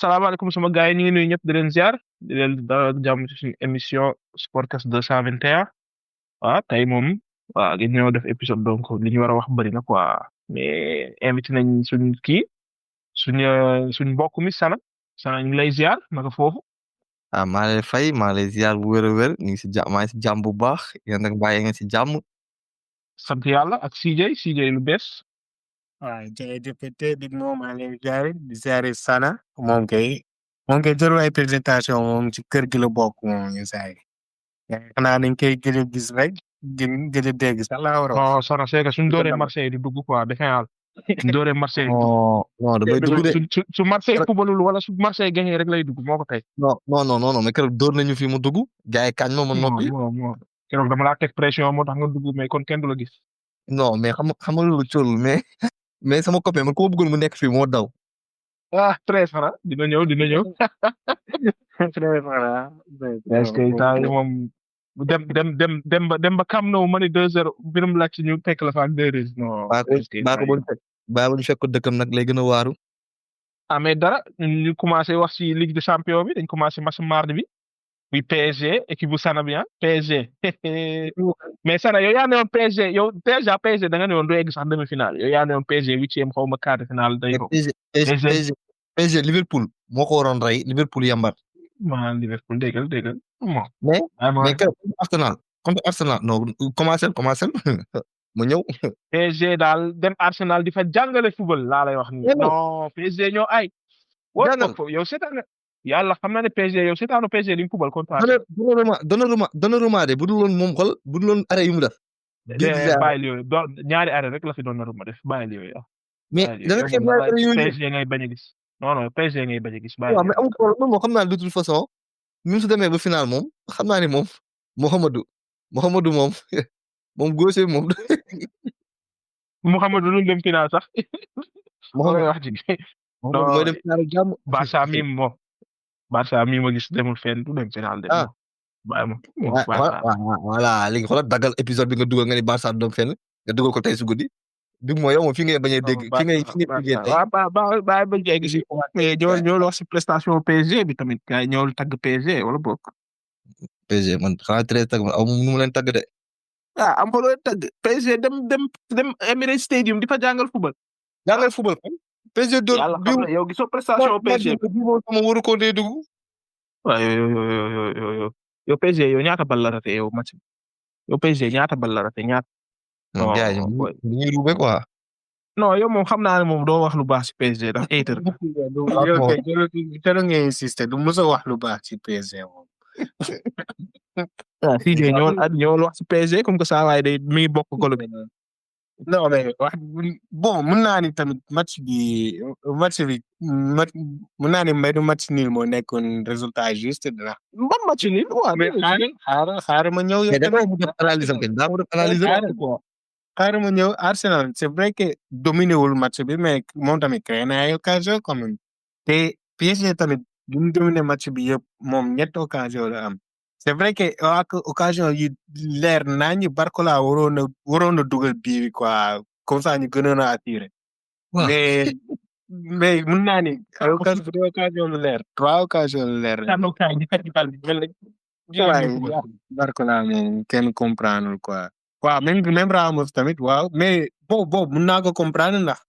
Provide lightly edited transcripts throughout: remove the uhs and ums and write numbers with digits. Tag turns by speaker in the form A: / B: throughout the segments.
A: salaamaaleykum sama gars yi ñu ngi nuyu ñëpp di leen ziar di leen dalal jàmm ci suñu émission Sportcast 221 tey moom gi ñëw def épisode donc li ñu war a wax bëri na quoi mais invité nañ suñ mbokk mi Sana ñu ngi lay ziar naka foofu.
B: maa lay fay maa lay ziar bu wér a wér ñu ngi si jàmm maa ngi si jàmm bu baax yéen nag bàyyi ngeen si jàmm.
A: sant yàlla ak CJ lu bees.
C: waaw jërëjëf Big Mo maa ngi leen di ziare Sana moom kay jarul ay présentation moom ci kër gi la bokk moom ñu saa yi xanaa dañ koy gëj a gis rek gëj a dégg sax laa war a wax.
A: non Sana c'est que suñ dooree Marseille di dugg quoi defe naa suñ dooree Marseille.
B: non damay dugg de
A: su Marseille fubalul wala su Marseille gagné rek lay dugg moo ko tey.
B: non mais keroog door nañu fi mu dugg gars yi kañ ma noppi.
A: keroog dama laa teg pression moo tax nga dugg mais kon kenn du la gis.
B: non mais xam nga loolu cóol mais sama copain man ko ma bëggoon mu nekk fii moo daw.
A: très fara dina ñëw.
C: très fara.
A: est-ce que temps yi moom dem ba Camp Nou ma ni 2-0 birum laaj ci ñu fekk la fa ak 2-2 non.
B: baa ko ñu fekk ko dëkkam nag lay gën a waaru.
A: mais dara ñu commencé wax ci Ligue des Champions bi dañ commencé match mardi bi. oui PSG équipe bu Sana bi PSG mais Sana yow yaa ne woon PSG yow déjà PSG da nga ne woon du egg sax demi-finale yow yaa ne woon PSG huitième xaw ma quart de finale day ko.
B: PSG Liverpool moo ko waroon rey Liverpool yambar.
A: Liverpool déggal.
B: mais contre Arsenal non commencé mu ñëw.
A: PSG daal dem Arsenal di fa jàngale football laa lay wax nii. non PSG ñoo ay. yow seetaan yàlla xam naa ne PSG yow seetaanu PSG li mu football contre.
B: Donnarumma de bu dul woon moom xol bu dul woon arrêt yu mu def.
A: bàyyi yooyu ñaari arrêt rek la fi Donnarumma def bàyyi yooyu.
B: mais dana xeeb ñaari yooyu
A: PSG ngay bañ a gis. non PSG ngay bañ a gis. bàyyi
B: waaw mais amul problème moom xam naa de toute façon même su demee ba final moom xam naa ne moom Mouhamadou moom gauche moom.
A: Mouhamadou lu dem final sax.
B: Mouhamadou
A: wax ci.
B: mooy dem final jàmm.
A: Barça mi ma gis demul fenn du dem final. bàyyi ma
B: voilà léegi xoolal daggal épisode bi nga dugal nga ni Barça du dem fenn nga dugal ko tey su guddi. Big Mo yow moom fi ngay bañ a dégg fi ngay déggee tey.
A: waaw bàyyi ba jéggi si. mais ñoo wax si prestation PSG bi tamit gars yi ñoo tagg PSG wala bokk.
B: PSG man xanaa très tagg man aw ma nu mu leen tagg de.
A: am fa looy tagg PSG dem Emirates Stadium di fa jàngal football. PSG door yàlla xam na yow gisoo prestation PSG
B: bi moom waru ko dee dugg.
A: waaw yow PSG yow ñaata bal la raté yow match yow PSG ñaata bal la raté ñaata.
B: non gars yi dañuy ruube quoi.
A: non yow moom xam naa ne moom doo wax lu baax ci PSG ndax hater.
C: yow kay jërë nga insister du mos a wax lu baax ci PSG moom.
A: CJ ñëwal wax ci PSG comme que saa waay day mi ngi bokk golo bi.
C: non mais bon mën naa ni tamit match bi mën naa ni mbaydu match nul moo nekkoon résultat juste dina.
A: ban match nul waaw
C: mais xaaral ma ñëw.
B: mais dama def analyse am kenn daa def analyse
C: xaaral ma ñëw Arsenal c'est vrai que dominé wul match bi mais moom tamit créé na ay occasion quand même te PSG tamit bu mu dominé match bi yëpp moom ñetti occasion la am. c'est vrai que ak occasion yi leer naa ñu Barcola waroon na dugal bii bi quoi comme ça ñu gënoon a attiré. mais mën naa ni occasion lu leer 3 occasion lu leer. Barcola moom kenn comprendre quoi. waaw même Ramos tamit waaw mais bon mën naa ko comprendre ndax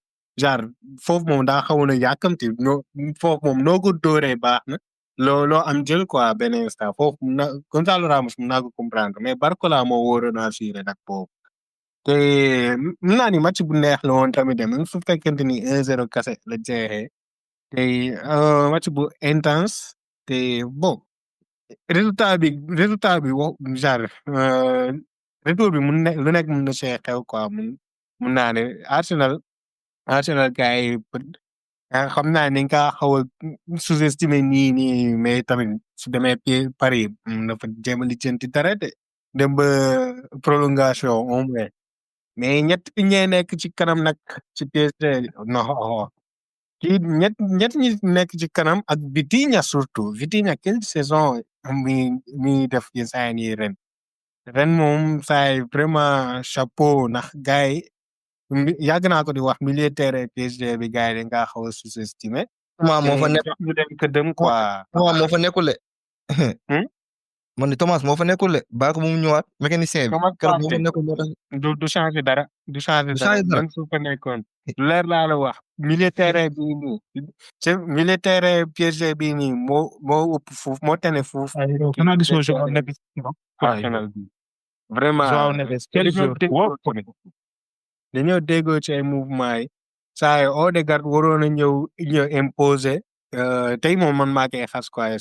C: genre foofu moom daa xawoon a yàkkamti foofu moom noo ko dóoree baax na. loo am jël quoi benn instant foofu Gonzalo Ramos mën naa ko comprendre mais Barcola moo wóoroon a assuré nag foofu te mën naa ni match bu neex la woon tamit même su fekkente ni 1-0 kase la jeexee te match bu intense te bon résultat bi wax genre retour bi lu nekk mën na see xew quoi mën naa ne Arsenal gars yi xam naa ne nga xaw a sous-estimé nii mais tamit su demee Paris na fa jéem a lijjanti dara de dem ba prolongation au moins mais ñee nekk ci kanam nag ci PSG non kii ñett ñi nekk ci kanam ak Vitinha surtout Vitinha quelle saison mi def ci saa yi ren moom saa yi vraiment chapeau ndax gars yi yàgg naa ko di wax milieu terrain PSG bi gars yi dañ kaa xaw a sous-estimé
B: Thomas moo fa nekk
C: ñu dem këddëm quoi.
B: Thomas moo fa nekkul de.
C: Hmm?
B: man ni Thomas moo fa nekkul de baa ko mu ñëwaat mécanicien bi
C: Thomas
B: keroog moo fa
C: Partey
B: nekkul moo tax
C: du changer dara du changer
B: du
C: dara
B: changer dara.
C: même su fa nekkoon lu leer laa la wax milieu terrain bii nii ci milieu terrain PSG bii nii moo ëpp fuuf moo tane fuuf
A: ay yow xanaa gisoo Joao Neves
C: professionnel bi vraiment
A: Joao Neves quel jour woo ko
C: dañoo déggoo ci ay mouvement yi saa yi Odegaard waroon a ñëw imposer tey moom man maa koy xas quoi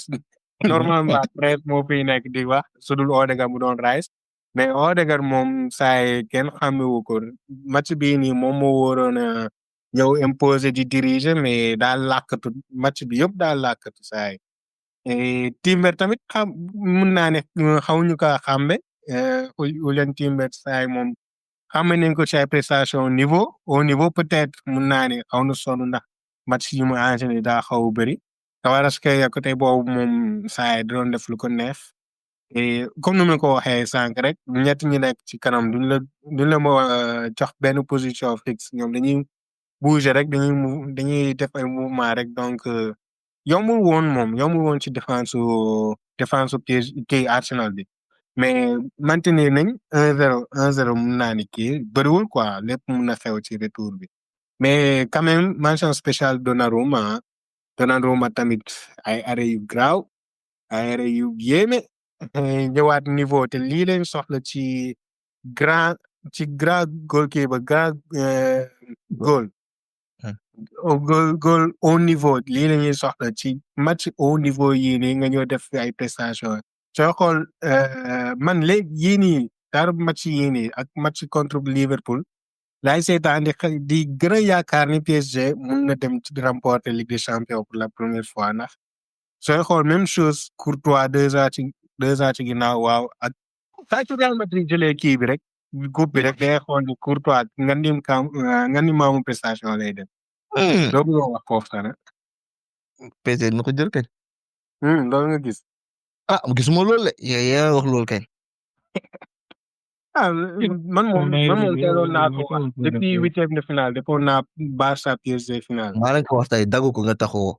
C: normalement presse moo fiy nekk di wax su dul Odegaard mu doon Rice mais Odegaard moom saa yi kenn xamewu ko match bii nii moom moo waroon a ñëw imposer di diriger mais daal làkkatu match bi yëpp daal làkkatu saa yi Timber tamit mun naa ne xawuñu ko xàmbe Julian Timber saa yi moom xame nañ ko ci ay prestation au niveau peut-être mun naa ne xaw na sonn ndax match yi mu enchaîné daa xaw a bëri Kvaratskhelia côté boobu moom saa yi doon def lu ko neex et comme ni ma ko waxee sànq rek ñett ñi nekk ci kanam duñ la jox benn position fixe ñoom dañuy bouger rek dañuy def ay mouvement rek donc yombul woon ci défense kii Arsenal bi mais maintenir nañ 1-0 mun naa ni kii bëriwul quoi lépp mun na xew ci retour bi mais quand même mention spéciale Donnarumma tamit ay arrêt yu graaw ay arrêt yu yéeme ñëwaat niveau te lii lañ soxla ci grand goalkeeper grand goal au niveau lii la ñuy soxla ci match au niveau yii nii nga ñëw def ay prestation soo xool man léegi yii nii dara match yii nii ak match contre Liverpool laay seetaan di gën a yaakaar ni PSG mun na dem ci remporter Ligue des Champions pour la première fois ndax sooy xool même chose Courtois 2 ans ci ginnaaw waaw ak saa ci Real Madrid jëlee kii bi rek groupe bi rek day xool ni Courtois nga ni maamu prestation lay dem. doo bëgg wax foofu sax
B: PSG dina ko jël kay.
C: loolu nga gis.
B: gisuma loolu la yaa wax loolu kay.
C: man moom teeloon naa ko wax depuis huitième de finale defoon naa Barça PSG finale.
B: maa leen ko wax tey dagg ko nga taxawoo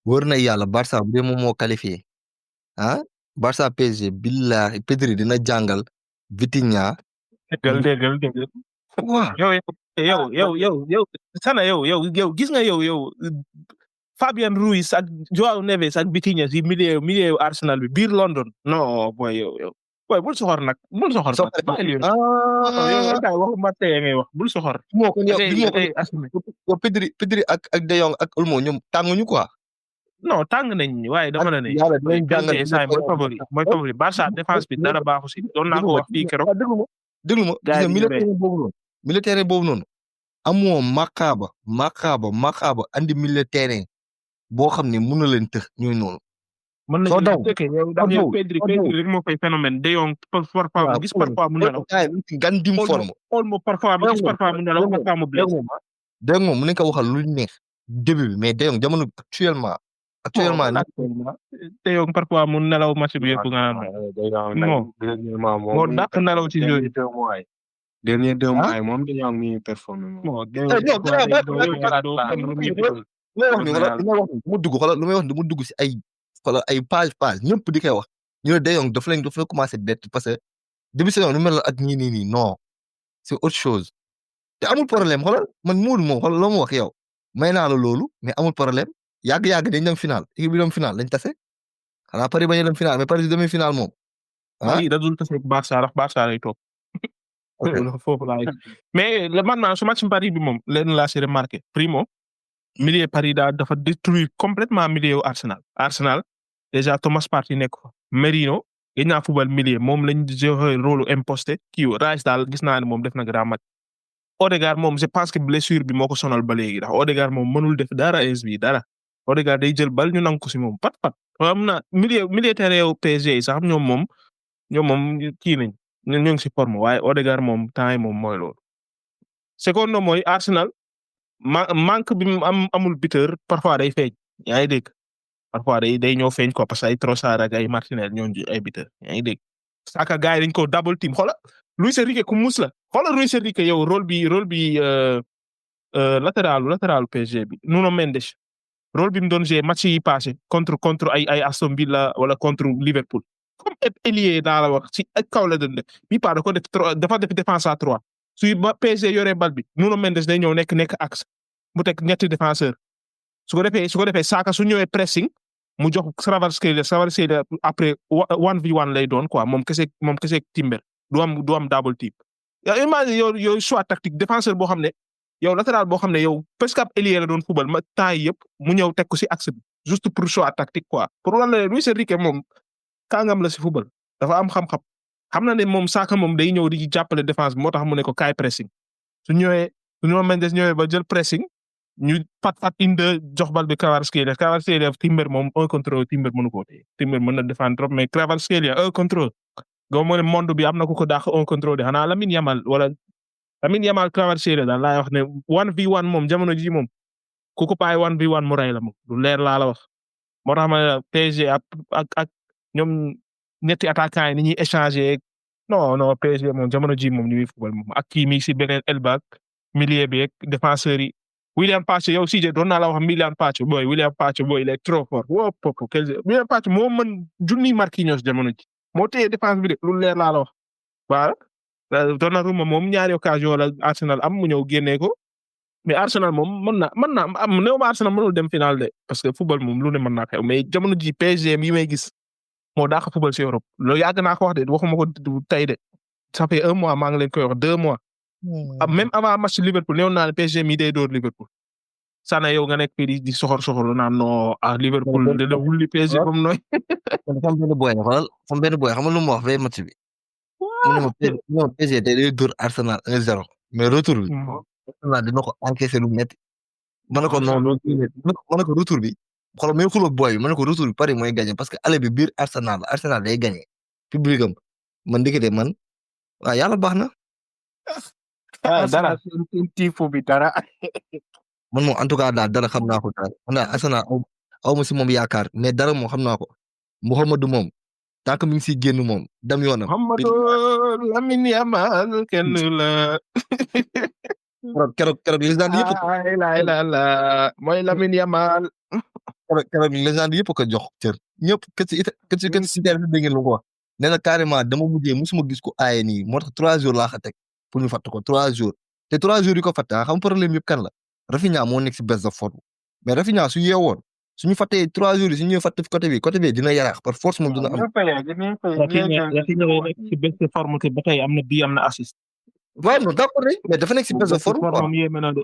B: wóor na yàlla Barça bu dee moom moo qualifié Barça PSG billahi Pedri dina jàngal Vitinha.
A: déggal
B: waaw
A: yow sana yow gis nga yow Fabian Ruiz ak Joao Neves ak Vitinha si milieu Arsenal bi biir London non boy yow bul soxor nag bul soxor nag yow waxuma tey ngay wax bul soxor
B: moo ko yow Pedri ak De Jong ak Olmo ñoom tànguñu quoi.
A: non tàng nañ waaye dama la ne mooy favori Barça défense bi dara baaxu si doon naa ko wax fii keroog
B: déglu ma gis nga militaire boobu noonu amoo maqaaba andi militaire boo xam ne mën na leen tëx ñooy noonu.
A: mën nañu la tëkkee yow Pedri rek moo koy phénomène De Jong parfois mu gis parfois mu nelaw.
B: gan dim forme
A: Olmo parfois mu gis parfois mu nelaw parfois mu blessé.
B: De Jong moom mu nekk waxal lu neex début bi mais De Jong jamono actuellement nag
A: De Jong parfois mu nelaw match bi yëpp nga naan moo dàq nelaw ci yooyu.
C: dernier 2 mois moom De Jong mi performé moom.
B: lu may wax mu dugg si ay page ñëpp di koy wax ñu ne De Jong dafa la commencé bett parce que début saison nu mel ak ñii nii non c'est autre chose te amul problème xoolal man Modou moom xoolal loo ma wax yow may naa la loolu mais amul problème yàgg dañ dem final équipe bi dem final lañ tase xanaa Paris bañ a dem final mais Paris demi final moom.
A: oui résultat c'est Barça ndax Barça lay toog. foofu laay mais man su match Paris bi moom leen laa si remarqué primo milieu Paris dafa détruire complètement milieu Arsenal déjà Thomas Partey nekk ko Merino gis naa football milieu moom lañ joué rôle imposté kii Rice daal gis naa ne moom def na grand match. Odegaard moom je pense que blessure bi moo ko sonal ba léegi ndax Odegaard moom mënul def dara SB dara Odegaard day jël bal ñu nangu ko si moom pat am na milieu terrain PSG sax ñoom moom kii nañ ñu ngi si forme waaye Odegaard moom temps yi moom mooy loolu. secondo mooy Arsenal manque bi mu amul buteur parfois day feeñ yaa ngi dégg parfois day ñëw feeñ quoi parce que ay Trossard ak ay Martinez ñoo ay buteur yaa ngi dégg. Saka gars yi dañ ko double team xoolal Luis Enrique ku mus la xoolal Luis Enrique yow rôle bi latéralu PSG bi Nuno Mendes rôle bi mu doon jouer match yi passé contre ay Aston Villa wala contre Liverpool comme ailier daa la wax ci ak kaw la doon def bii pas da ko def dafa def défense à 3 suy ba PSG yoree bal bi Nuno Mendes day ñëw nekk axe mu teg ñetti défenseur su ko defee Saka su ñëwee pressing mu jox Kvaratskhelia après 1v1 lay doon quoi moom kese Timber du am double team imagine yow choix tactique défenseur boo xam ne yow latéral boo xam ne yow presque ab ailier la doon football ma temps yi yëpp mu ñëw teg ko si axe bi juste pour choix tactique quoi pour lan la Luis Enrique moom kàngam la si football dafa am xam-xam xam na ne moom Saka moom day ñëw di jàppale défense bi moo tax mu ne ko kaay pressing su Nuno Mendes ñëwee ba jël pressing ñu fat inde jox bal bi Kvaratskhelia Timber moom un contre Timber mënu ko téye Timber mën na défendre trop mais Kvaratskhelia un contre go mo ne monde bi am na ku ko dàq un contre de xanaa Lamine Yamal Kvaratskhelia daal laay wax ne 1v1 moom jamono ji moom ku ko bàyyi 1v1 mu rey la moom lu leer laa la wax moo tax ma PSG ak ñoom ñetti attaquants yi ni ñuy échanger non PSG moom jamono ji moom ñu ngi football moom ak kii mi si beneen elbak milieu bi ak défenseurs yi William Pacho yow CJ doon naa la wax William Pacho boy il est trop fort William Pacho moo mën junni Marquinhos jamono ji moo téye défense bi de lu leer laa la wax waaw Donnarumma moom ñaari occasion la Arsenal am mu ñëw génnee ko mais Arsenal moom mën na am néew ma Arsenal mënul dem final de parce que football moom lu ne mën naa xew mais jamono ji PSG yi may gis moo dàq football ci Europe loolu yàgg naa ko wax de waxuma ko tey de ça fait 1 mois maa ngi leen koy wax 2 mois même avant match Liverpool néew naa ne PSG mi day door Liverpool sana yow nga nekk fii di soxor naan non Liverpool dina wulli PSG comme nooy
B: xam benn boy xam nga lu mu wax fee match bi mu ne PSG day door Arsenal 1-0 mais retour bi Arsenal dina ko encaisser lu metti ma ne ko non ma ne ko retour bi xoolal may xuloo boy bi ma ne ko retour bi Paris mooy gagné parce que aller bi biir Arsenal day gagné public am man ndekete man waaw yàlla baax na
C: dara tifo bi dara
B: man moom en tout cas daal dara xam naa ko daal man daal Arsenal aw ma si moom yaakaar mais dara moom xam naa ko Mouhamadou moom tant que mi ngi siy génn moom dem yoonam.
A: Mouhamadou Lamine Yamal kenn la.
B: keroog légende yëpp.
A: la mooy Lamine Yamal.
B: keroog légende yëpp ko jox cër ñëpp kër si dégg ngeen lu ko wax nee na carrément dama mujjee musuma gis ko aaye nii moo tax 3 jours laa ko teg pour ñu fàtt ko 3 jours te 3 jours yi ko fàtte xam problème yëpp kan la Rafinha moo nekk si baisse de forme mais Rafinha su yeewoon suñu fàttee 3 jours yi suñu fàtte côté bi dina yaraax par force moom dina am.
A: Rafinha nekk si baisse de forme te ba tey am na assist.
B: waaw non d'accord mais dafa nekk si baisse de forme quoi
A: formam yéeme na de.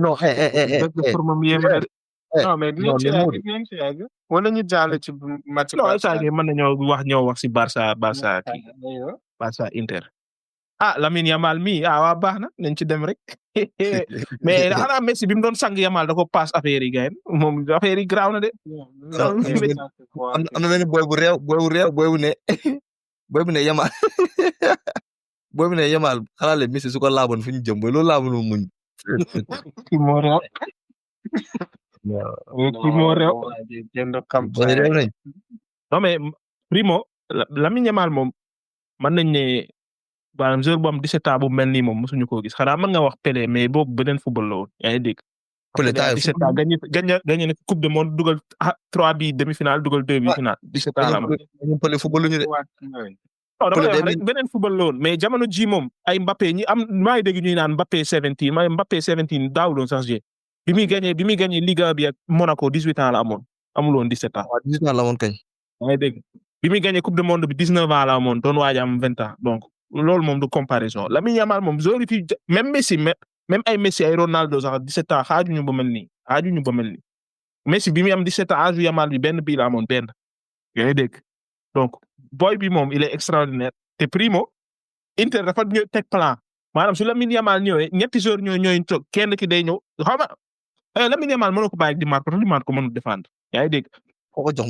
B: non
A: baisse de forme yéeme na de.
C: non mais dinañ ci yàgg wala ñu jàll ci match.
A: non saa yi mën nañoo wax si Barça Inter. Lamine Yamal mi waa baax na nañ ci dem rek mais xanaa Messi bi mu doon sang Yamal da ko passe affaire yi gayen moom affaire yi graaw na de.
B: am na benn boy bu ne Yamal boy bu ne Yamal xalaat le Messi su ko laaboon fu ñu jëm boy loolu laaboon muñ.
A: kii moo réew. kii moo réew. non mais primo Lamine Yamal moom mën nañ ne maanaam joueur bu am 17 ans bu mel nii moom mosuñu koo gis xanaa mën nga wax Pelé mais boobu beneen football la woon yaa ngi dégg.
B: Pelé
A: 17 ans gagné na coupe du monde dugal 3 bi demi-finale dugal 2 bi finale 17 ans la am.
B: Pelé football ñu de.
A: non dama wax rek beneen football la woon mais jamono ji moom ay Mbappé ñi am maa ngi dégg ñuy naan Mbappé 17 daaw doon sax jé bi muy gagné Liga bi ak Monaco 18 ans la amoon amul woon 17 ans.
B: waaw 18 ans la amoon kañ.
A: maa ngi dégg bi muy gagné coupe du monde bi 19 ans la amoon doon waaj am 20 ans donc loolu moom du comparaison Lamine Yamal moom joueur yi fi même Messi même ay Messi ay Ronaldo sax 17 ans xaajuñu ba mel nii Messi bi muy am 17 ans âge Yamal bi benn bii la amoon benn yaa ngi dégg donc boy bi moom il est extraordinaire te primo Inter dafa ñëw teg plan maanaam su Lamine Yamal ñëwee ñetti joueurs ñooy toog kenn ki day ñëw xam nga Lamine Yamal mënoo ko bàyyi di marque di marque ko mënul défendre yaa ngi dégg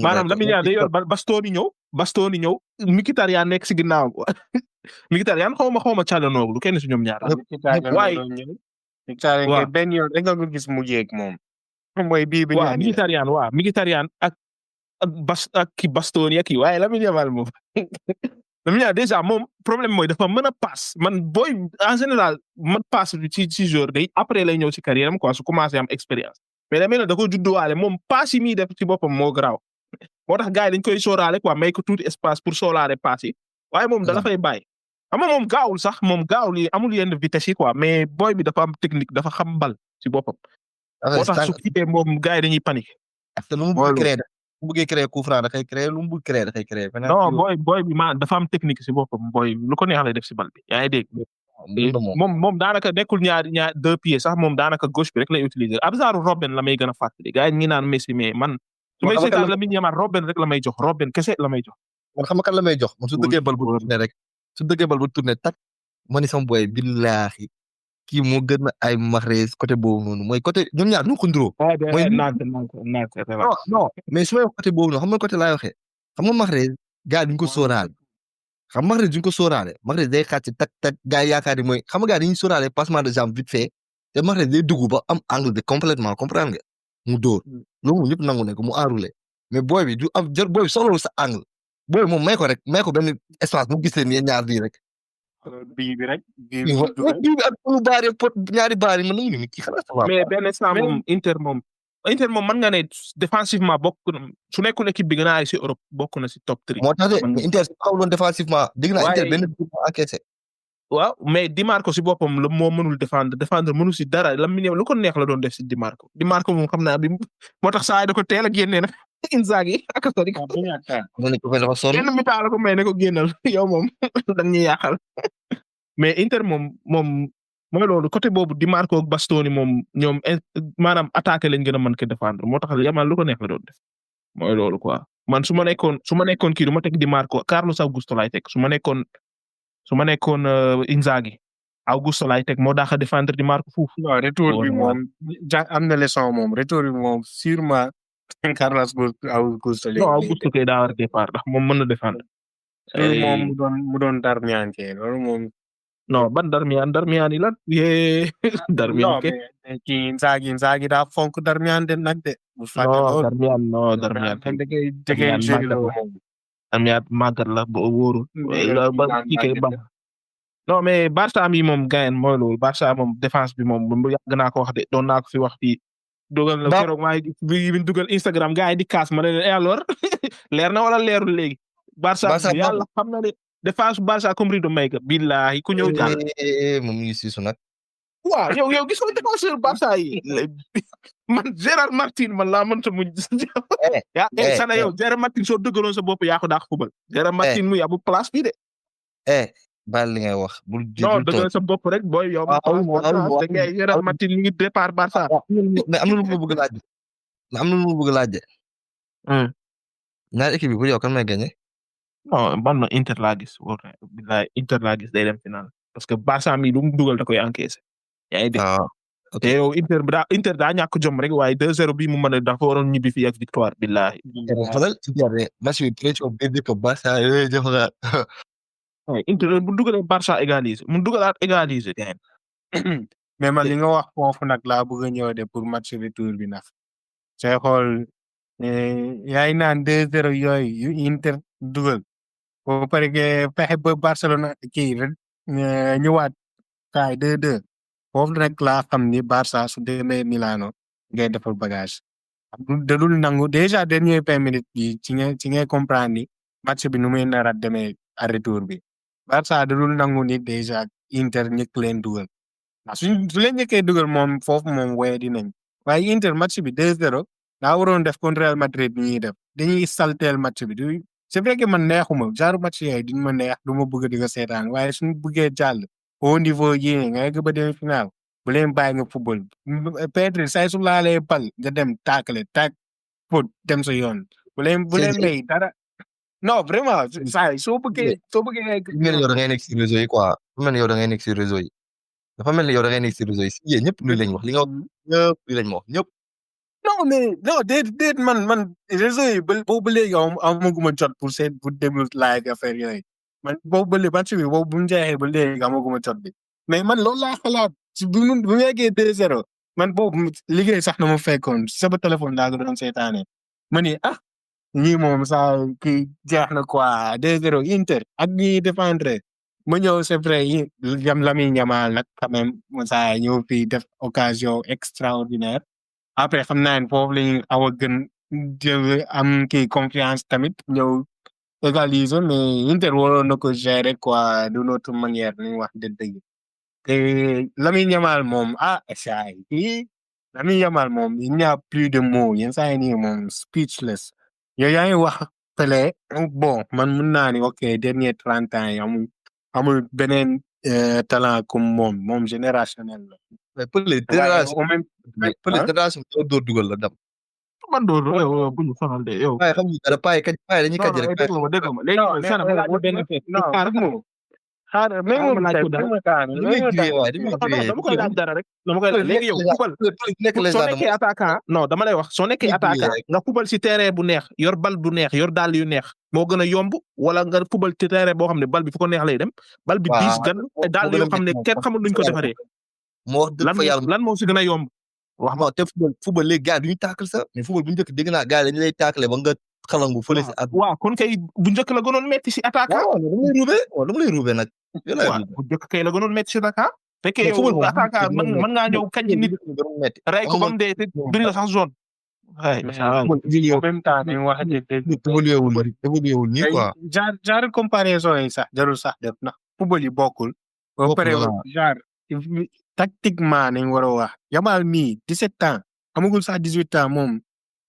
A: maanaam Lamine Yamal day yor Bastoni ñëw Mkhitaryan nekk si ginnaaw Mkhitaryan xaw ma Calhanoglu lu kenn si ñoom ñaar waaye
C: waaw benn yoon rek nga gis mu jeeg moom mooy bii bi
A: Mkhitaryan ak Bastoni ak waaye Lamine Yamal moom Lamine Yamal déjà moom problème mooy dafa mën a passe man booy en général man passe ci jour day après lay ñëw ci carrière am quoi su commencé am expérience mais damay ne da ko judduwaale moom pass yi muy def ci boppam moo garaaw moo tax gars yi dañ koy sóoraale quoi may ko tuuti espace pour sóoraale pass yi waaye moom da la fay bàyyi xam nga moom gaawul sax moom gaawul yi amul yenn vitesse yi quoi mais boy bi dafa am technique dafa xam bal ci boppam moo tax su kiitee moom gars yi dañuy paniquer.
B: te lu mu bëgg créer bu bëggee créer coup franc dafay créer lu mu bëgg créer dafay créer.
A: non boy bi dafa am technique si boppam boy lu ko neex lay def si bal bi yaa ngi dégg. moom daanaka nekkul ñaar 2 pieds sax moom daanaka gauche bi rek lay utiliser ab genre Robben la may gën a fàttali gars yi ñu naan Messi mais man. su may seetaan la mi ñëwaat Robben rek la may jox Robben kese la may jox.
B: man xam nga kan la may jox man su dëggee bal bu tourné rek su dëggee bal bu tourné tak ma ni sama boy billaahi kii moo gën a ay Mahrez côté boobu noonu mooy côté ñoom ñaar ñu ko nduroo.
A: mooy non
B: mais su may wax côté boobu noonu xam nga côté laay waxee xam nga Mahrez gars duñ ko sóoraale xam Mahrez duñ ko sóoraale Mahrez day xàcc tak tak gars yi yaakaar ni mooy xam nga gars dañuy sóoraale passement de jambe vite fait te Mahrez day dugg ba am angle de complètement comprendre nga mu dóor loolu ñëpp nangu ne ko mu enroulé mais booy bi du am jër booy bi soxlawul sa angle booy moom may ko rek may ko benn espace mu gis leen ñaar bii rek.
C: bii bi rek.
B: bii bi ak lu baari pot ñaari baari man nañu ni kii xalaat
A: mais benn saa moom Inter moom mën nga ne défensivement bokk su nekkul équipe bi gën a ay si Europe bokk na si top 3.
B: moo tax de Inter su xawloon défensivement dégg naa Inter benn encaissé.
A: waaw mais Di Marco si boppam la moo mënul défendre mënul si dara la mi lu ko neex la doon def si Di Marco moom xam naa bi moo tax saa yi da ko teel a génnee nag Inzaghi ak Sori. kenn mi taal ko may ne ko génnal yow moom dañ ñuy yàqal mais Inter moom mooy loolu côté boobu Di Marco ak Bastoni moom ñoom maanaam attaqué lañ gën a mën ko défendre moo tax Yamal lu ko neex la doon def mooy loolu quoi man su ma nekkoon kii du ma teg Di Marco Carlos Augusto laay teg su ma nekkoon Inzaghi Augusto laay teg moo daax a défendre Di Marco foofu.
C: non retour bi moom am na leçon moom retour bi moom sûrement Carlos Augusto.
A: non Augusto kay daa war a départ ndax moom mën na défendre.
C: moom mu doon Darmian kay loolu moom.
A: non ban Darmian yi lan Darmian ke
C: kii Inzaghi daa fonk Darmian de nag de.
A: Darmian Darmian màggat la ba wóorul. ba kii kay bam non mais Barça mi moom gayen mooy loolu Barça moom défense bi moom yàgg naa ko wax de doon naa ko fi wax fii. dugal la keroog maa ngi bi dugal Instagram gars yi di kaas ma ne leen alors leer na wala leerul léegi. Barça yàlla xam na ne défense Barça comme rido may ga billahi ku ñëw jàll.
B: moom mi ngi siisu nag.
A: waaw yow gis nga défenseur Barça yi man Gérard Martin man laa mënta muñ. sana yow Gérard Martin soo dëggaloon sa bopp yaa ko daax fubal. Gérard Martin mu yabu place bi de.
B: baal li ngay wax bul.
A: non dëggal sa bopp rek booy yow. da ngay Gérard Martin mi ngi départ Barça.
B: mais am na lu ma bëgg a laaj. ñaari équipe bi pour yow kan may gagné.
A: non man Inter laa gis wóor na bilaay Inter laa gis day dem final parce que Barça mi lu mu dugal da koy encaissé. yaa ngi dégg. te yow Inter daa ñàkk jom rek waaye 2-0 bi mu mën a dafa waroon ñibbi fii ak victoire billahi.
B: xoolal ci biir match bi pression bi dëkk Barça yooyu jox
A: Inter bu dugalee Barça égaliser mu dugalaat égaliser.
C: mais man li nga wax foofu nag laa bëgg a ñëw de pour match retour bi nag. say xool yaay naan 2-0 yooyu yu Inter dugal. boo pare que fexe ba Barcelona kii rek ñëwaat kaay 2-2 foofu rek laa xam ni Barça su demee Milano ngay defal bagage. dadul nangu déjà dernier 20 minutes bi ci ngay comprendre ni match bi nu muy nar a demee à retour bi. Barça dadul nangu ni déjà Inter ñëkk leen dugal. su leen ñëkkee dugal moom foofu moom wéy dinañ waaye Inter match bi 2-0 daa waroon def contre Real Madrid bi ñuy def dañuy salteel match bi du. c'est vrai que man neexuma genre match yooyu duñ ma neex du ma bëgg di ko seetaan waaye suñu bëggee jàll au niveau yii nga yegg ba dem final bu leen bàyyi nga football Pedri say su laalee bal nga dem taakale taak pot dem sa yoon bu leen may dara non vraiment saa soo bëggee.
B: mel ni yow da ngay nekk si réseau yi quoi mel ni yow da ngay nekk si réseau yi dafa mel ni yow da ngay nekk si réseau yi si yéen ñëpp luy lañ wax li nga wax ñëpp luy lañ wax ñëpp.
C: non mais non déet man réseau yi boobu ba léegi amaguma jot pour déglu live affaire yooyu man boobu ba léegi match bi boobu bu mu jeexee ba léegi amaguma jot bi mais man loolu laa xalaat bu mu yeggee 2-0 man boobu liggéey sax na ma fekkoon sama téléphone daa ko doon seetaane ma ni ñii moom saa kii jeex na quoi 2-0 Inter ak ñi défendre ma ñëw c'est vrai Lamine Yamal nag quand même saa ñëw fii def occasion extraordinaire. après xam naa ne foofu la ñuy aw a gën jël am kii confiance tamit ñëw égaliser mais Inter waroon na ko gérer quoi d'une autre manière ni wax dëgg te Lamine Yamal moom saa yi Lamine Yamal moom il n'y a plus de mots yenn saa yi nii moom speechless yow yaa ngi wax Pelé bon man mun naa ni ok dernier 30 ans yi amul beneen talent comme moom générationnel la.
B: mais Pelé génération bi doo dugal la dam.
A: man doo bu ñu sonal de yow.
B: waaye xam nga dara paay dañuy
A: non
B: kàjj rek.
A: dégg nga ma léegi Sana ma laaj benn affaire.
C: xaaral mais moom
A: ma laaj ko dara.
B: dama
A: koy laaj dara rek. dama koy laaj léegi yow kubal soo nekkee attaquant non dama lay wax soo nekkee attaquant nga kubal si terrain bu neex yor bal bu neex yor dàll yu neex moo gën a yomb wala nga kubal ci terrain boo xam ne bal bi fu ko neex lay dem. bal bi diis gan dàll yoo xam ne kenn xamul nuñ ko defaree.
B: moo wax dëgg fa yàlla
A: lan moo si gën a yomb.
B: wax ma te football léegi gars duñu taakal sax mais football bu njëkk dégg naa gars dañu lay taakale ba nga xalangu fële si at.
A: waaw kon kay bu njëkk la gënoon metti si attaquant.
B: waaw dama lay ruubee nag.
A: waaw bu njëkk kay la gënoon metti si attaquant. fekkee yow attaquant mën ngaa ñëw kañ nit rey ko ba mu dee te duñ la sax zone. ay
C: en même temps dañu wax
B: évolué wul nii quoi.
C: genre comparaison yi sax jarul sax def na football yi bokkul. ba pare genre tactiquement nañ war a wax Yamal mii 17 ans amagul sax 18 ans moom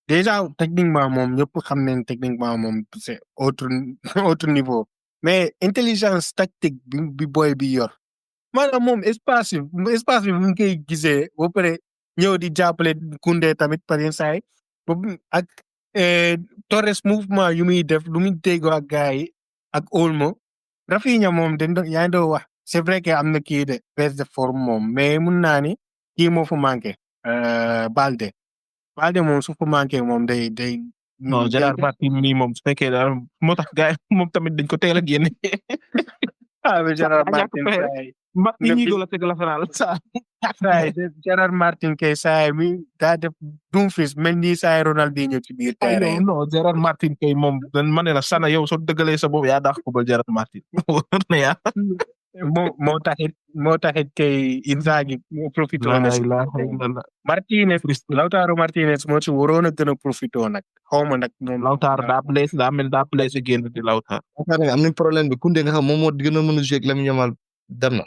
C: déjà techniquement moom ñëpp xam nañ techniquement moom c'est autre niveau mais intelligence tactique bi boy bi yor maanaam moom espace bi mu ngi koy gisee ba pare ñëw di jàppale Koundé tamit par exemple ak Torres mouvement yu muy def lu muy déggoo ak gars yi ak Olmo Rafinha moom yaa ngi doon wax c'est vrai que am na kii de baisse de forme moom mais mun naa ni kii moo fa manqué Balde moom su fa manqué moom day.
A: non Gérard Martin mii moom su fekkee daal moo tax gars yi moom tamit dañ ko teel a génne.
C: mais Gérard Martin
A: ñi doon la teg la fanal saa.
C: Gérard Martin kay saa mi daa def Dumfries mel ni saa Ronaldinho ci biir terrain.
A: non Gérard Martin kay moom ma ne la Sana yow soo dëggalee sa boobu yaa daax ko ba Gérard Martin.
C: moo taxit kay Inzaghi profité na si Martinez Lautaro Martinez moo ci waroon a gën a profité nag xaw ma nag moom
A: Lautaro daa blessé génn di Lautaro
B: am nañ problème bi Koundé nga xam moom moo gën a mën a jouer ak Lamine Yamal dem na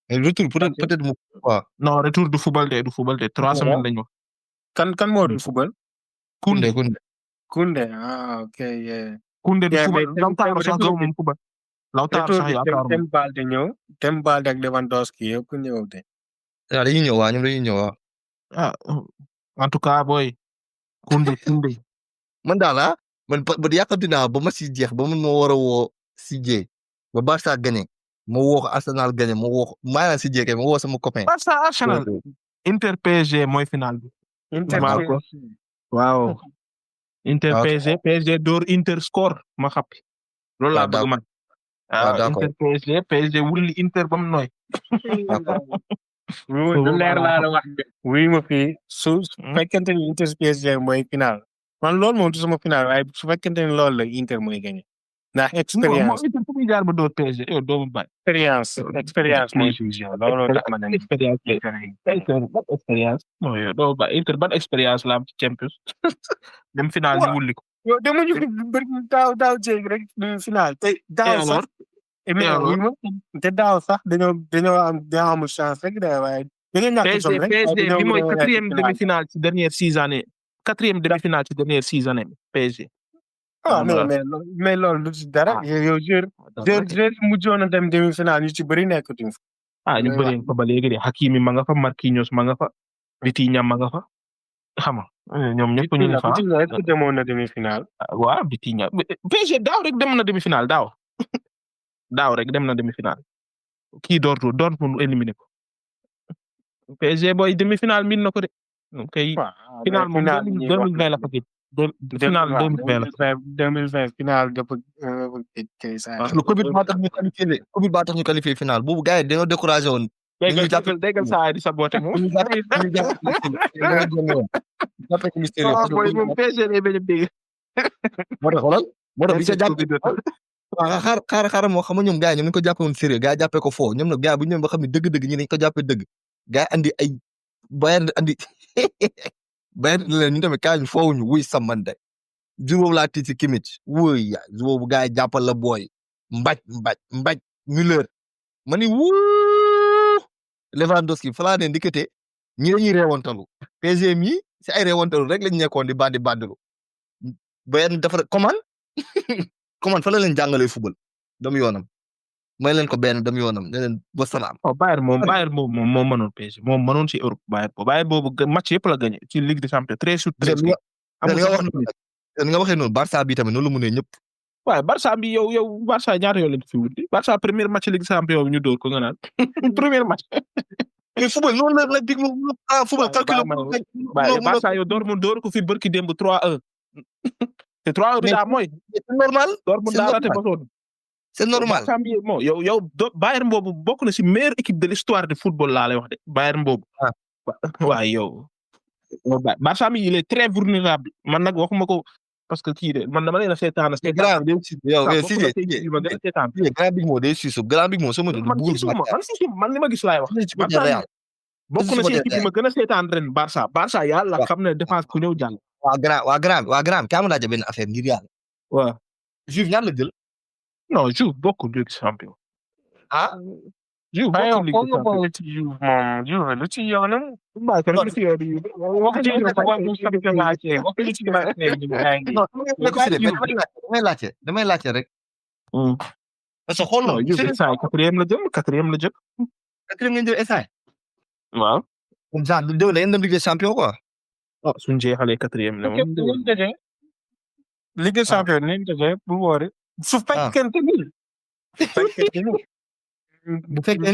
B: mais retour peut-être mu quoi
A: non retour du football de 3 semaines lañu wax
C: kan moo du football
A: Koundé
C: ok
A: Koundé du football Lautaro sax gaw moom football Lautaro sax yaakaar
C: dem Balde ñëw dem Balde ak Lewandowski yëpp ñëw de.
B: waaw dañuy ñëw ñoom dañuy ñëw
A: en tout cas boy Koundé.
B: man daal man ba yàqamti naa ba ma si jeex ba man moo war a woo si jeex ba Barça gagné ma woo ko Arsenal gagné ma woo ko maanaam si jeex ma woo sama copain.
A: Barça Arsenal. Inter PSG mooy final bi. waaw. Inter PSG door Inter score ma xappi. loolu laa bëgg man. Inter PSG wulli Inter ba mu nooy.
C: lu leer laa la wax de. wuy ma fii su fekkente ni Inter PSG mooy final man loolu moom du sama final waaye su fekkente ni loolu la Inter mooy gagné ndax expérience.
A: Inter fu muy jaar ba door PSG yow doomu baay.
C: expérience mooy loolu tax ma ne
A: expérience mooy doomu baay Inter ban expérience la am ci Champions dem final ñu wulli ko.
C: yow demuñu fi daaw jéeg rek final te daaw sax. te daaw sax dañoo amul chance rek de waaye.
A: PSG bi mooy 4e demi-finale ci dernière 6 années 4e demi-finale ci dernière 6 années PSG.
C: mais loolu du ci dara. yow joueur mujjoon na dem demi-finale ñu ci bëri nekkatuñ fa.
A: ñu bëri fa ba léegi de Hakimi ma nga fa Marquinhos ma nga fa Vitinha ma nga fa xam nga ñoom ñëpp ñu ngi fa.
C: Vitinha est-ce que demoon na demi-finale.
A: waaw Vitinha PSG daaw rek dem na demi-finale daaw rek dem na demi-finale kii Dortmund éliminé ko PSG booy demi-finale min na ko de kay final moom 2020 la fa gëj final
C: 2020 final dafa kay saa
B: le Covid baa tax ñu qualifié final boobu gars yi dañoo découragé woon
A: déggal saa di saboté moom moom PSG lay bañ a dégg
B: moo tax bi sa jàpp xaaral moo xam nga ñoom gars yi ñoom ñu ko jàppee woon sérieux gars yi jàppee ko foo ñoom nag gars yi bu ñu ñëwee ba xam ne dëgg-dëgg ñi dañ ko jàppee dëgg gars yi andi ay Bayern Bayern leen ñu tamit kaay ñu foofu ñu wuy samande jour boobu laa tiit si Kimmich wuy ya jour boobu gars yi jàppal la booy mbaj Müller ma ni wuu Lewandowski fa laa ne ndikete ñi dañuy reewantalu PSG mi si ay reewantalu rek lañ nekkoon di bandilu Bayern dafa commande fa la leen jàngalee football dam yoonam may leen ko benn dam yoonam ne leen ba salaam.
A: Bayern moom mënoon PSG moom mënoon si Europe Bayern boobu match yëpp la gagné ci Ligue des Champions 13 sur 13.
B: nga waxee noonu Barça bi tamit noonu la mënee ñëpp.
A: waaye Barça bi yow Barça ñaata yoon lañ fi wuti Barça premier match Ligue des Champions bi ñu dóor ko nga naan premier match.
B: mais football noonu la dig football calcul
A: Barça yow door ko fi barki démb 3-1 te 3-1 bi daa mooy.
B: c'est normal
A: Dortmund daa raté ba sonn.
B: c'est normal
A: Barça bi bon yow Bayern boobu bokk na si meilleure équipe de l'histoire de football laa lay wax de Bayern boobu. waaye yow. Barça mi il est très vulnérable man nag waxuma ko parce que kii de man dama leen a seetaan.
B: grand big moo day suisu grand big moo soo mënul
A: man li ma gis laay wax. bokk na si équipe bi ma gën a seetaan ren Barça yàlla xam ne défense ku ñëw jàll.
B: waa grand kaa ma laaj benn affaire ngir yàlla.
A: waaw.
B: Juve ñaar la jël.
A: non Juve bokkul Ligue des Champions. Juve bokkul Ligue des Champions.
D: Juve lu ci yoonam.
A: waaw kon lu ci yoonam.
B: damay laajte rek. parce que xool
A: non Juve SAE quatrième la jël.
B: quatrième ngeen jël SAE.
A: waaw.
B: comme ça lu déwén da ngeen dem Ligue des Champions quoi.
A: suñu jeexalee quatrième la moom.
D: Ligue des Champions nañ daje bu woore. su fekkente ni.
B: bu fekkee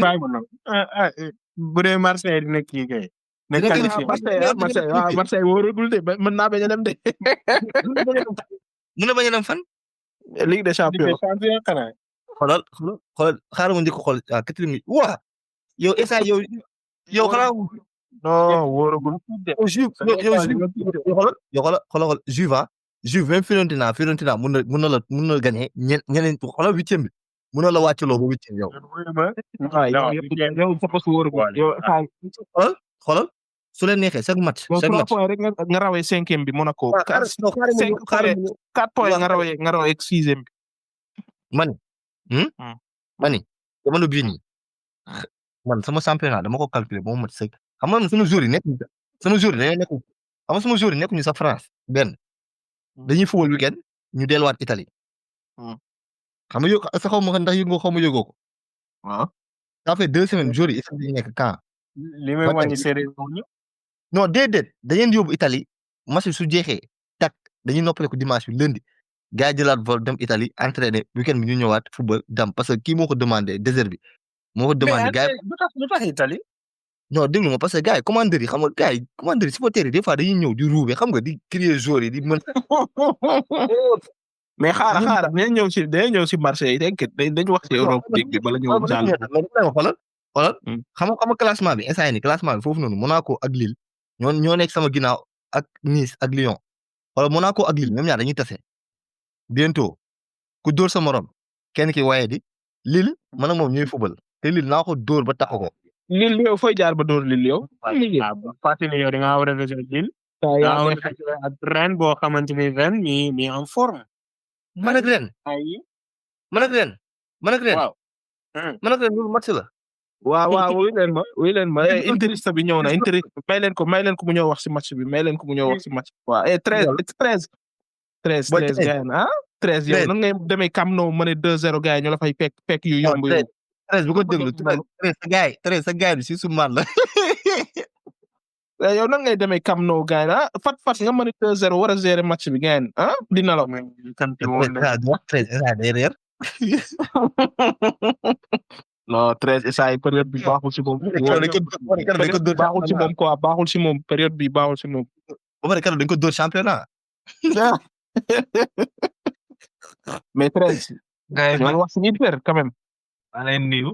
D: bu dee Marseille dina kii kay.
A: Marseille wóoragul de mën naa bañ a dem de.
B: mën na bañ a dem fan.
A: Ligue des Champions.
B: xoolal xaaral ma njëkk a xool quatrième yi waa yow SAE yow xanaa.
A: non wóoragul.
B: xoolal Juve même Fiorentina mun na la gagné ñeneen xoolal huitième bi mun na la wàccaloo ba huitième yow.
A: yow sa poste wóoragul yow
B: xoolal su leen neexee chaque match.
A: 3 points rek nga rawee cinquième bi Monaco. 4 points nga rawee sixième bi.
B: mani jamono bii nii man sama championnat dama ko calculer ba mu mat sëkk xam nga sama joueur yi nekkuñu nekkuñu sa France benn dañuy football weekend ñu delluwaat Italie. xam nga sa xaw ma ndax yëngoo xaw ma yëgoo ko.
A: waaw.
B: ça fait 2 semaines joueur yi dañuy nekk camp.
D: li may wàññi séeréer
B: non déedéet dañu leen yóbbu Italie match su jeexee tak dañuy noppale ko dimanche bi lundi gars yi jëlaat vol dem Italie entraîner weekend bi ñu ñëwaat football dem parce que kii moo ko demandé désert bi. moo ko demandé gars yi
D: lu tax Italie.
B: non déglu ma parce que gars yi commandeur yi xam nga gars yi commandeur yi supporters yi des fois dañuy ñëw di ruube xam nga di crier joueurs yi di mën.
A: mais xaaral dañuy ñëw si Marseille dañu wax ci Europe bi bala ñëw jàll.
B: xoolal xam nga classement bi instant yii nii classement bi foofu noonu Monaco ak Lille ñoo nekk sama ginnaaw ak Nice ak Lyon xoolal Monaco ak Lille même ñaar dañuy tase bientôt ku dóor sa morom kenn ki waaye di Lille man ak moom ñooy football te Lille naa ko dóor ba taxaw ko.
A: Lille yow fooy jaar ba dóor Lille yow.
D: fàttali yow da ngaa war a rejoindre Lille. ak ren boo xamante ni ren mi en forme.
B: man ak ren.
D: waaw.
B: loolu match la.
A: waaw wuy leen ma interiste bi ñëw na interiste may leen ko mu ñëw wax si match bi may leen ko mu ñëw wax si match bi. waaw 13 gars yi 13 yow nan ngay demee Camp Nou mën a 2-0 gars yi ñu la fay fekk yu yomb yow.
B: 13 bu ko déglu 13 sa gars yi si sumaan la.
A: yow nan ngay demee Camp Nou gars yi fat nga mën a 2-0 war a gérer match bi gars yi dina la.
B: 13
A: non 13 SAE période bi baaxul si moom. baaxul si moom quoi baaxul si moom période bi baaxul si moom.
B: ba pare keroog dañ ko dóor championnat.
A: mais 13.
D: gars yi
A: man wax si Inter quand même.
D: maa leen nuyu.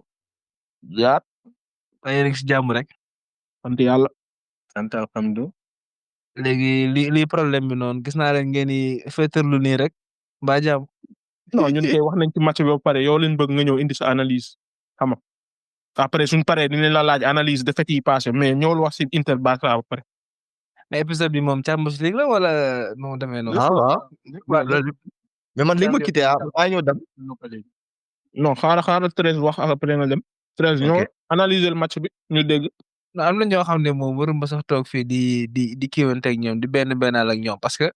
A: yaa.
D: waaye rek si jàmm rek.
A: sant yàlla.
D: sant alhamdulilah.
E: léegi li problème bi noonu gis naa leen ngeen di féeterlu nii rek mbaa jàmm.
A: non ñun kay wax nañ ci match bi ba pare yow leen bëgg nga ñëw indi sa analyse xam nga après suñ paree dinañ la laaj analyse de fait yi passé mais ñëwul wax si Inter Barça ba pare.
E: mais épisode bi moom Champions League la wala nu mu demee noonu.
B: waaw
A: loolu
B: mais man léegi ma quitté maa ñëw dem.
A: non xaaral 13 wax après nga dem 13 ñoo analyser le match bi ñu dégg.
E: non am na ñoo xam ne moom warum ba sax toog fii di kiiwanteeg ñoom di benn ak ñoom parce que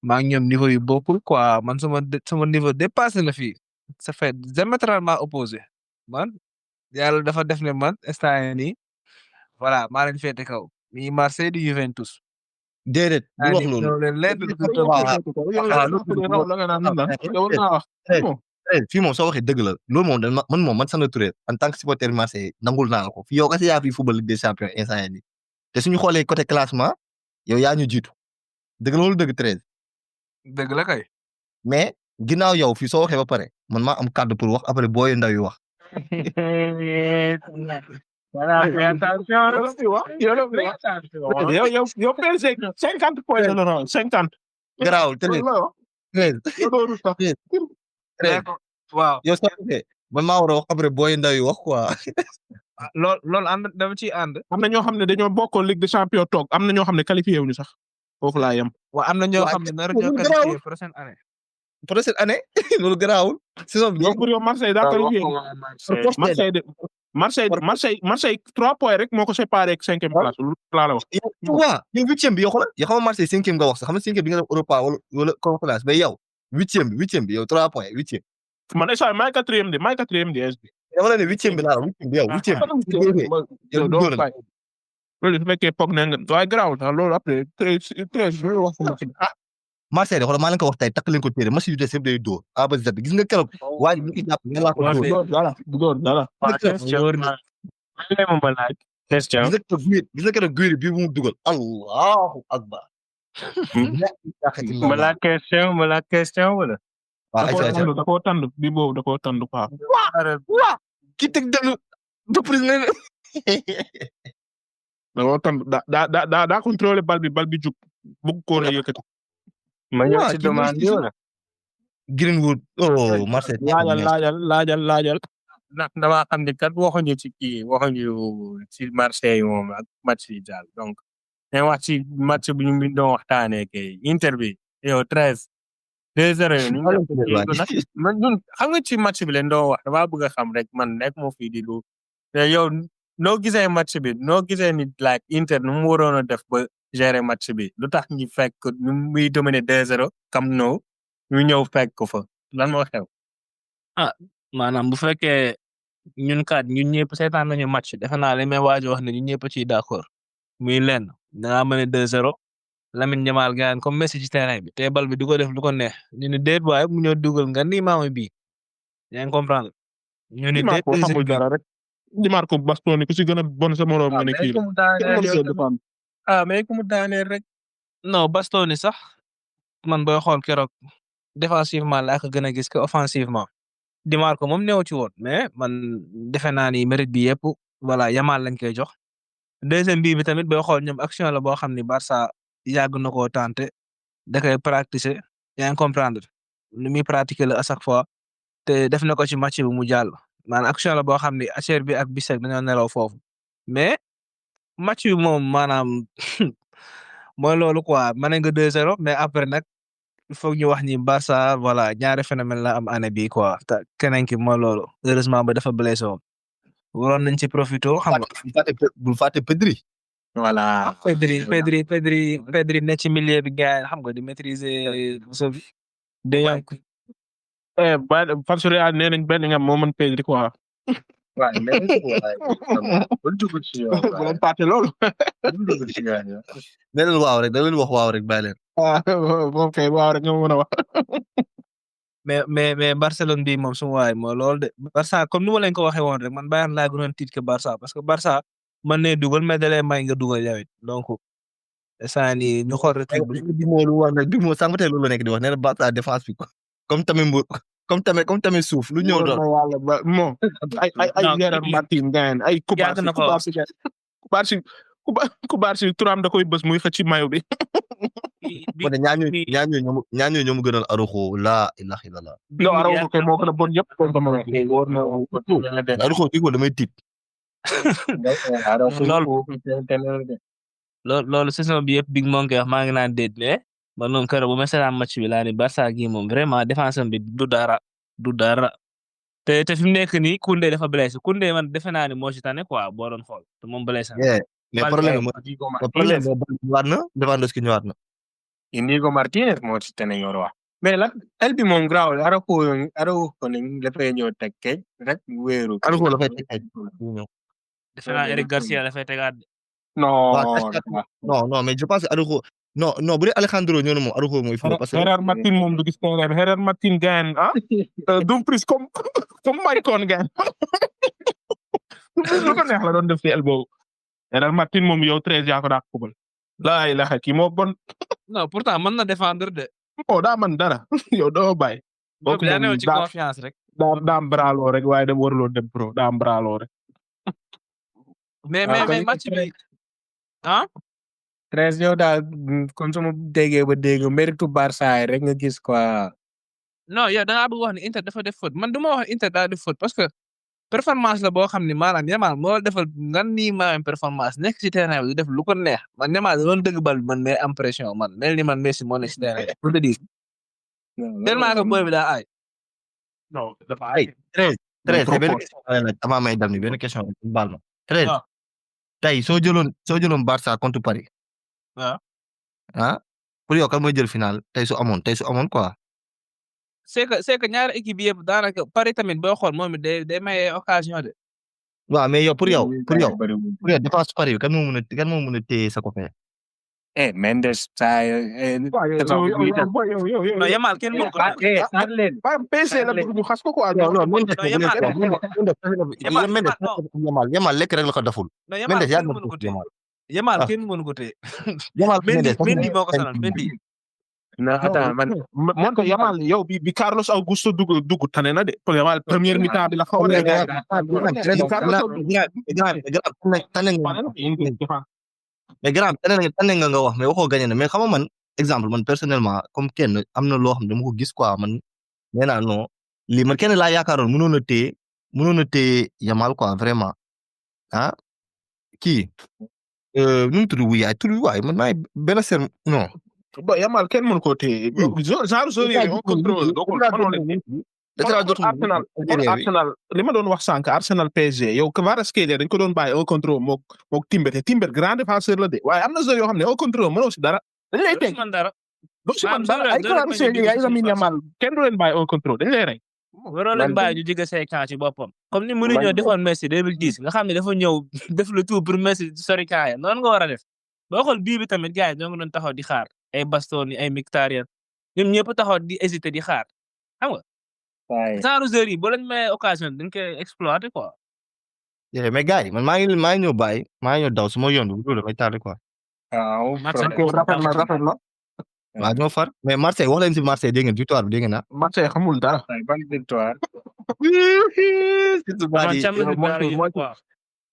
E: maa ngi ñoom niveau yu bokkul quoi man sama niveau dépassé na fii ça fait diamétralement opposé man yàlla dafa def ne man instant yii nii voilà maa leen féete kaw mi Marseille di Juventus.
B: déedéet bu wax loolu. fii moom soo waxee dëgg la loolu moom man Sana Touré en tant que supporter Marseille nangul naa la ko fii yow kese yaa fi football Ligue des Champions instant yii nii te suñu xoolee côté classement yow yaa ñu jiitu dëgg la loolu dëgg 13.
E: dëgg la kay.
B: mais ginnaaw yow fii soo waxee ba pare man maa am kàddu pour wax après booy ndaw yi wax.
A: yow PSG 50 points la non 50.
B: garaawul 13.
E: waaw
B: yow soo waxee man maa war a wax après booy ndaw yi wax quoi.
E: loolu ànd dama ciy ànd.
A: am na ñoo xam ne dañoo bokkoon Ligue des Champions toog am na ñoo xam ne qualifié wuñu sax foofu laa yem.
E: waaw am na ñoo xam ne nar ñoo qualifié prochaine année.
B: loolu garaawul. saison bi
A: pour yow Marseille daa qualifié. Marseille 3 points rek moo ko séparé ak 5e place laa la wax.
B: waaw yow 8e bi yow xoolal yow xam nga Marseille 5e nga wax sax xam nga 5e bi nga def Europa wala conférence mais yow 8e bi yow 3 points 8e.
A: man instant maay 4e de bi.
B: dama la ne 8e bi laa la 8e bi yow 8e bi. yow
A: doo fay loolu su fekkee foog na nga waaye garaawul sax loolu après 13 wax
B: Marseille de xoolal maa leen ko wax tey takk leen ko téere match yu des yëpp day dóor A ba Z gis nga keroog waa ji ñu ngi jàpp ngeen laa ko dóor.
A: dara.
B: gis nga keroog Guiri bii bu mu dugal Allahu akbar.
D: ma la question wala.
B: waaw
A: da koo tànd bi boobu da koo tànd quoi.
B: waaw ki teg déglu reprise na ne.
A: da koo tànd daa contrôlé bal bi jug bëgg koo la yëkkati.
D: ma ñëw ci demande yi wala.
B: Greenwood Marseille.
A: laajal.
D: ndax damaa xam ne kat waxuñu ci ci Marseille moom ak match yi daal donc. dañ wax ci match bi ñu doon waxtaanee kay Inter bi yow 13. 2-0 man ñun xam nga ci match bi leen doo wax damaa bëgg a xam rek man nekk moo fii di lu te yow noo gisee match bi noo gisee ni like Inter nu mu waroon a def ba gérer match bi lu tax ñu fekk nu muy dominer 2-0 Camp Nou ñu ñëw fekk ko fa lan moo xew.
E: maanaam bu fekkee ñun ñëpp seetaan nañu match defe naa li may waaj wax ne ñun ñëpp ciy d'accord muy lenn dangaa mën a 2-0 Lamine Yamal gaan comme Messi ci terrain bi te bal bi du ko def lu ko neex ñu ni déet waaye mu ñëw dugal nga ni maama bii yaa ngi comprendre. ñu ni déet
A: xamul dara rek. Di Marco Bastoni ku ci gën a bon sa morom nga ne kii
D: mais ku mu daaneel rek.
E: non Bastoni sax man booy xool keroog défensivement laa ko gën a gis que offensivement. Di Marco moom neew ci woon mais man defe naa ni mérite bi yëpp voilà Yamal lañ koy jox. deuxième bii bi tamit booy xool ñoom action la boo xam ni Barça yàgg na koo tenté da koy pratiquer yaa ngi comprendre lu muy pratiquer la à chaque fois te def na ko ci match bi mu jàll maanaam action la boo xam ni Acer bi ak Bissek dañoo nelaw foofu mais match bi moom maanaam mooy loolu quoi mën nga 2-0 mais après nag il faut ñu wax ni Barça voilà ñaari phénomène la am année bi quoi te keneen ki mooy loolu heureusement ba dafa blessé woon waroon nañ ci profité xam nga.
B: bul fàtte Pedri.
D: voilà
E: Pedri ne ci milieu bi gars xam nga di maîtriser sa vie. de yank
A: Real nee nañ benn nga moo mën Pedri quoi.
D: waaw bul dugg ci yow.
A: bu leen fàtte loolu.
D: bul dugg ci gars yi.
B: nee leen waaw rek da leen wax waaw rek bàyyi leen.
A: moom kay waaw rek nga mën a wax.
E: mais Barcelone bi moom suma waay moo loolu de Barça comme ni ma leen ko waxee woon rek man Bayern laa gënoon tiit que Barça parce que Barça mën ne dugal mais da lay may nga dugal yow it donc instant nii ñu xool rek.
B: bi moo lu wax nag bi moo sànq tey loolu la nekk di wax nee na Barça défense bi comme tamit suuf lu ñëw doon.
A: yàlla ba moom ay Gerard Martin gain ay Kubarsi turam da koy bës muy xëcc ci mayo bi.
B: kon ñaan ñoo mu gënal Araujo la ilaha illallah.
A: non Araujo kay moo gën a bon yëpp.
B: Araujo kii ko damay tiit.
D: loolu
E: loolu saison bi yëpp Big Monkey wax maa ngi naan déet mais man moom keroog bu ma seetaan match bi laa ni Barça gi moom vraiment défense am bi du dara te fi mu nekk nii Koundé dafa blessé Koundé man defe naa ni moo ci tane quoi boo doon xool te moom blessé na.
B: Yeah. mais problème bi
C: Martinez
B: ñëwaat na Lewandowski ñëwaat na.
C: Inigo Martinez moo ci tane ñoo wax mais la el bi moom graw Araujo ni dafay ñëw teg keej rek wéeru
B: Araujo la fay teg ñëw.
E: defe naa Eric Garcia dafay tegaat de.
B: non mais je pense que Araujo non bu dee Alejandro ñëw na moom Araujo mooy foofu parce que
A: Gerard Martin moom du gis terrain Gerard Martin gain Dumfries comme Maicon gain Dumfries lu ko neex la doon def ci el boobu Gerard Martin moom yow 13 yaa ko daa kubal laa ilaha kii moo bon
E: non pourtant mën na défendre de.
A: daa man dara yow doo bàyyi
E: boobu daa newoon ci confiance rek.
A: daa am braloo rek waaye dem waruloo dem pro daa am braloo rek
E: mais match bi ah.
C: 13 yow daal comme sama déggee ba dégg méritu Barça rek nga gis quoi.
E: non yow da ngaa bëgg wax ni Inter dafa def faute man du ma wax Inter daa def faute parce que performance la boo xam ni maanaam Yamal moo defal ngan nii maanaam performance nekk ci terrain bi du def lu ko neex man Yamal da doon dëgg bal bi man mais am pression man mel ni man Messi moo nekk ci terrain bi pour te dire tellement que booy bi daa aay.
A: non dafa ay
B: 13 benn question avant may dem ni benn question baal ma 13 tey soo jëloon Barça contre Paris. pour yow kan mooy jël final tey su amoon quoi.
E: c'est que ñaari équipe yëpp daanaka Paris tamit boo xool moom it day maye occasion de.
B: waaw mais yow pour yow défense Paris bi kan moo mën a téye sa copain.
C: Mendes saa
A: yow
E: Yamal kenn mënu ko.
A: PC la bëgg ñu xas ko quoi.
B: Yamal lekk rek la ko deful. Mendes yaa ngi ko Yamal.
E: Yamal kenn mënu ko téye.
B: Yamal
E: Mendy moo ko sonal Mendy.
A: man ko Yamal yow bi Carlos Augusto dugg tane na de Yamal première mi-temps bi la xaw
B: mais grand tane nga wax mais waxoo gagné na mais xam nga man exemple man personnellement comme kenn am na loo xam ne dama ko gis quoi man nee naa non lii man kenn laa yaakaaroon mënoon a téye Yamal quoi vraiment kii nu mu tudd waay man maay benn ser non.
A: Yamal kenn mënu ko téye genre zone on contrôle Arsenal li ma doon wax sànq Arsenal PSG yow Kvaratskhelia dañ ko doon bàyyi au contrôle mook Timber grand défenseur la de waaye am na zone yoo xam ne au contrôle mënoo si dara dañ lay teg doo si man dara ay Kvaratskhelia ay Lamine Yamal kenn du leen bàyyi au contrôle dañ lay rey
E: waroo leen bàyyi ñu jege say camp ci boppam comme ni Mourinho defoon Messi 2010 nga xam ne dafa ñëw def le tout pour Messi sori camp ya noonu nga war a def boo xool bii bi tamit gars yi ñoo ngi doon taxaw di xaar ay Bastoni ay Mkhitaryan ñoom ñëpp taxaw di hésiter di xaar xam nga genre joueurs yi boo leen may occasion dañ koy exploiter quoi.
B: mais gars yi man maa ngi ñëw bàyyi maa ngi ñëw daw su ma yoon bi damay tardé quoi.
A: rafet la
B: waaw ñoo far mais Marseille wax leen si Marseille dégg ngeen victoire bi dégg ngeen
A: Marseille xamul dara.
C: ban victoire.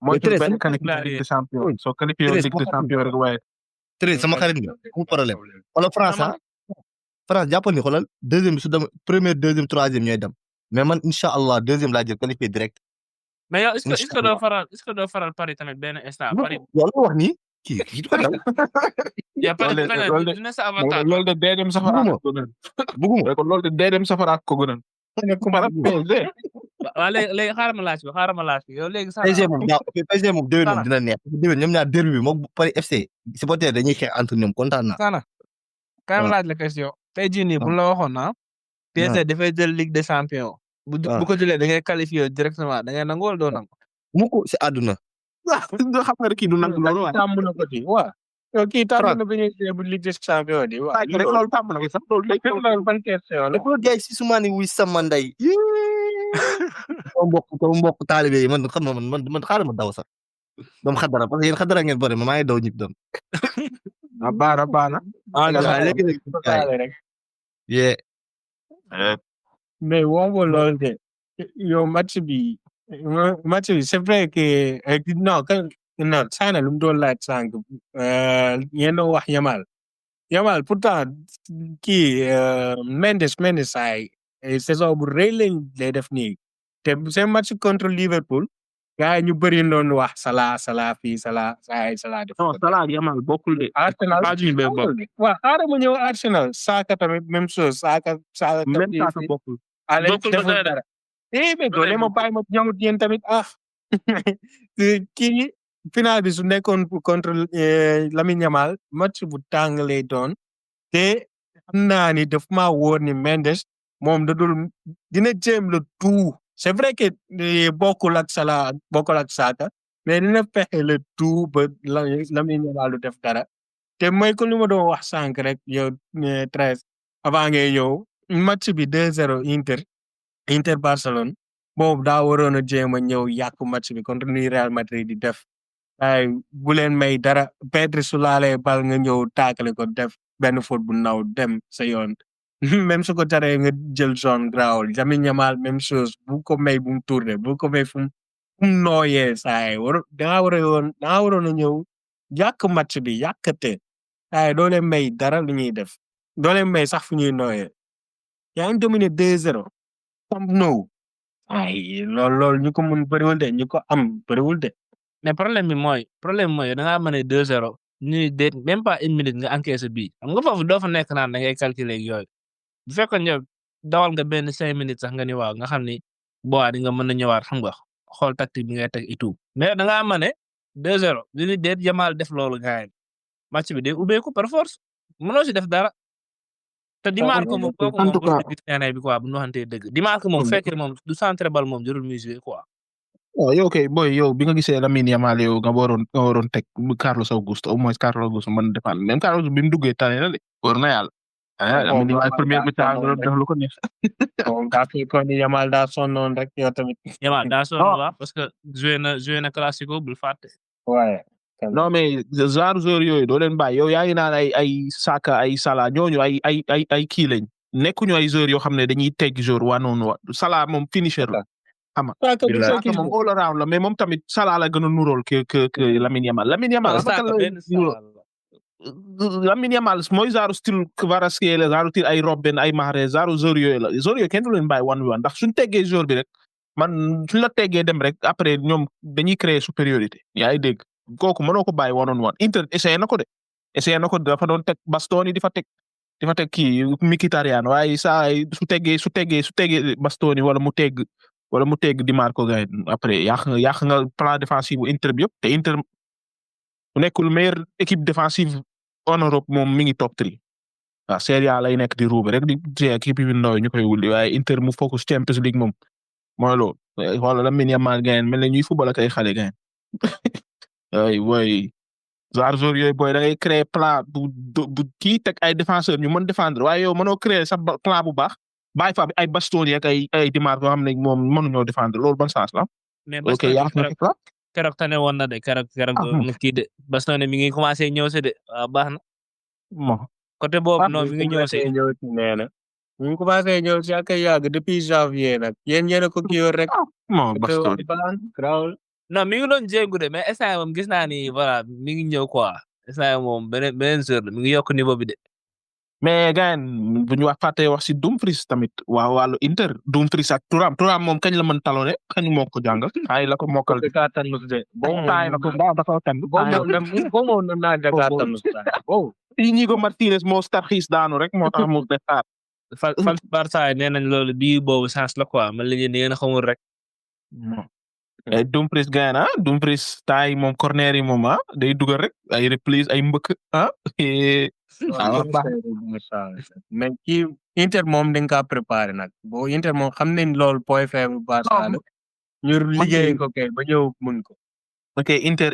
A: mooy benn qualifié Ligue des Champions soo qualifié Ligue des Champions rek waaye.
B: Très sama xarit nga amul problème wala France jàppal ni xoolal deuxième bi su dem première deuxième troisième ñooy dem mais man incha allah deuxième laa jël qualifié direct.
E: mais yow est-ce que doo faral Paris tamit benn instant Paris.
B: yow la wax nii kii du ko dal.
E: yaa Paris dina sa avantage.
A: loolu de dee dem safara ak ko gënal.
B: bëgguma
A: loolu de dee dem safara ak ko gënal.
E: waaw léegi xaaral ma laaj ko yow léegi.
B: PSG moom déwén moom dina neex déwén ñoom ñaar derby bi moom Paris FC supporter dañuy xeex entre ñoom kontaan naa.
E: Sana kaay ma laaj la question. tey jii nii bu la waxoon na PSG dafay jël Ligue des Champions. bu ko jëlee da ngay qualifier directement da ngay nangu wala doo nangu.
B: mu ko si àdduna.
A: waaw xam nga kii du nangu loolu waaw.
C: tàmm na ko di waaw. yow kii tàmm na bi ñuy bu Ligue des Champions di waaw.
A: rek loolu tàmm na ko sax loolu léegi
C: ban question la.
B: loolu gars yi si suma ni wuy sama ndey. ko mbokk taalibe yi man xam nga man xaaral ma daw sax. dama xadara parce que yéen xadara ngeen bëri ma maa ngi daw ñib dem.
A: baana.
B: yeah.
C: mais woo loolu de yow match bi c'est vrai que non Sana lu mu doon laaj sànq yéen a wax Yamal pourtant kii Mendes ay saison bu rëy lañ lay def nii te seen match contre Liverpool gars yi ñu bëri doon wax Salah fii Salah def
A: non
C: ko.
A: Salah ak Yamal bokkul de.
C: Arsenal
A: xaajuñu bee bokk.
C: waaw xaaral ma ñëw Arsenal Saka tamit même chose Saka
A: même Saka bokkul.
C: ale
E: bokkul ba
C: deful
E: dara.
C: dara mais doole ma bàyyi ma ñëw yéen tamit kii final bi su nekkoon contre Lamine Yamal match bu tàng lay doon te xam naa ni daf maa wóor ni Mendes moom dina jéem le tout c'est vrai que bokkul ak Salah bokkul ak Saka mais dina fexe le tout ba Lamine Yamal du def dara te mooy ko li ma doon wax sànq rek yow 13 avant ngay yow match bi 2-0 Inter Barcelone boobu daa waroon a jéem a ñëw yàq match bi contre ni Real Madrid di def ay bu leen may dara Pedri su laalee bal nga ñëw taakale ko def benn faute bu ndaw dem sa yoon même su ko taree nga jël zone grawul Lamine Yamal même chose bu ko may bu mu tourné bu ko may fu mu nooyee saay dangaa waroon a ñëw yàq match bi yàqate saay doo leen may dara lu ñuy def doo leen may sax fu ñuy nooyee yaa ngi dominé 2-0 Camp Nou ay loolu ñu ko mun bëriwul de ñu ko am bëriwul de
E: mais problème bi mooy da ngaa mën a 2-0 ñuy déet même pas une minute nga encaissé bii xam nga foofu doo fa nekk naan da ngay calculer ak yooyu bu fekkoon yow dawal nga benn 5 minutes sax nga ni waaw nga xam ni boo di nga mën a ñëwaat xam nga xool tactique bi ngay teg et tout mais da ngaa mën a 2-0 li ni déet Yamal def loolu gars yi match bi day ubbeeku par force mënoo si def dara. te Di Marco moom kooku moom boo ci terrain bi quoi bu ñu waxantee dëgg Di Marco moom fekkee moom du centre bal moom jarul muy jouer quoi.
A: oh yow kay boy yow bi nga gisee Lamine Yamal yow nga waroon teg Carlos Augusto au moins Carlos Augusto mën défendre même Carlos bi mu duggee tane na de war na yàlla. Lamine Yamal première mi-temps nga def lu ko neex.
C: moom daa fekkoon ni Yamal daa sonnoon rek yow tamit.
E: Yamal daa sonnoon waaw parce que joué na classico bul fàtte.
C: waaye.
A: non mais genre joueur yooyu doo leen bàyyi yow yaa ngi naan ay Saka ay Salah ñooñu ay kii lañ nekkuñu ay joueurs yoo xam ne dañuy tegg joueur waa noonu wa Salah moom finisher la. xam nga Saka moom all around la mais moom tamit Salah la gën a nuróol que Lamine Yamal. Lamine Yamal mooy genre style Kvaratskhelia genre style ay Robben ay Mahrez genre joueur yooyu la joueur yooyu kenn du leen bàyyi one by one ndax suñ teggee joueur bi rek man suñ la teggee dem rek après ñoom dañuy créer supériorité yaa ngi dégg. kooku mënoo ko bàyyi one on one Inter essayé na ko dafa doon teg Bastoni di fa teg kii Mkhitaryan waaye saa su teggee Bastoni wala mu tegg Di Marco gay après yàq nga plan défensif bu Inter bi yëpp te Inter bu nekkul meilleure équipe défensive en Europe moom mi ngi top 3 waaw Serie A lay nekk di ruube rek di équipe yu ndaw ñu koy wulli waaye Inter mu focus Champions League moom mooy loolu xoolal Lamine Yamal gayen mel ne ñuy football ak ay xale gayen ay boy genre yooyu boy da ngay créer plan bu kii teg ay défenseur ñu mën défendre waaye yow mënoo créer sax plan bu baax bàyyi fa ay Bastoni ak ay Di Marco yoo xam ne moom mënuñoo défendre loolu ban sens la.
E: mais Bastoni keroog tane woon na de keroog kii de Bastoni mi ngi commencé ñëw si de waaw baax na.
A: bon
E: côté boobu non mi ngi ñëw si.
C: nee na mi ngi commencé ñëw si ak yàgg depuis janvier nag yéen a ko kii rek.
A: non Bastoni
E: non mi ngi doon jéngu de mais instant moom gis naa ni voilà mi ngi ñëw quoi instant moom beneen joueur la mi ngi yokk niveau bi de.
A: mais gars bu ñu wax si Dumfries tamit waa wàllu Inter Dumfries ak Thuram moom kañ la mën talone kañ moo ko jàngal ay la ko mokkal. taay na ko dafa tànn.
C: boo naa dafa tànn.
A: Íñigo Martínez moo starxiis daanu rek moo tax mu def
E: fan Barça nee nañ loolu bii boobu chance la quoi man la ngeen a xamul rek.
A: Dumfries gaana Dumfries taay moom corner yi moom day dugal rek ay reprise ay mbëkk
C: mais kii Inter moom dañ kaa préparé nag boo Inter moom xam nañ loolu point faible Barça la ñu liggéey ko kay ba ñëw mën ko.
A: ok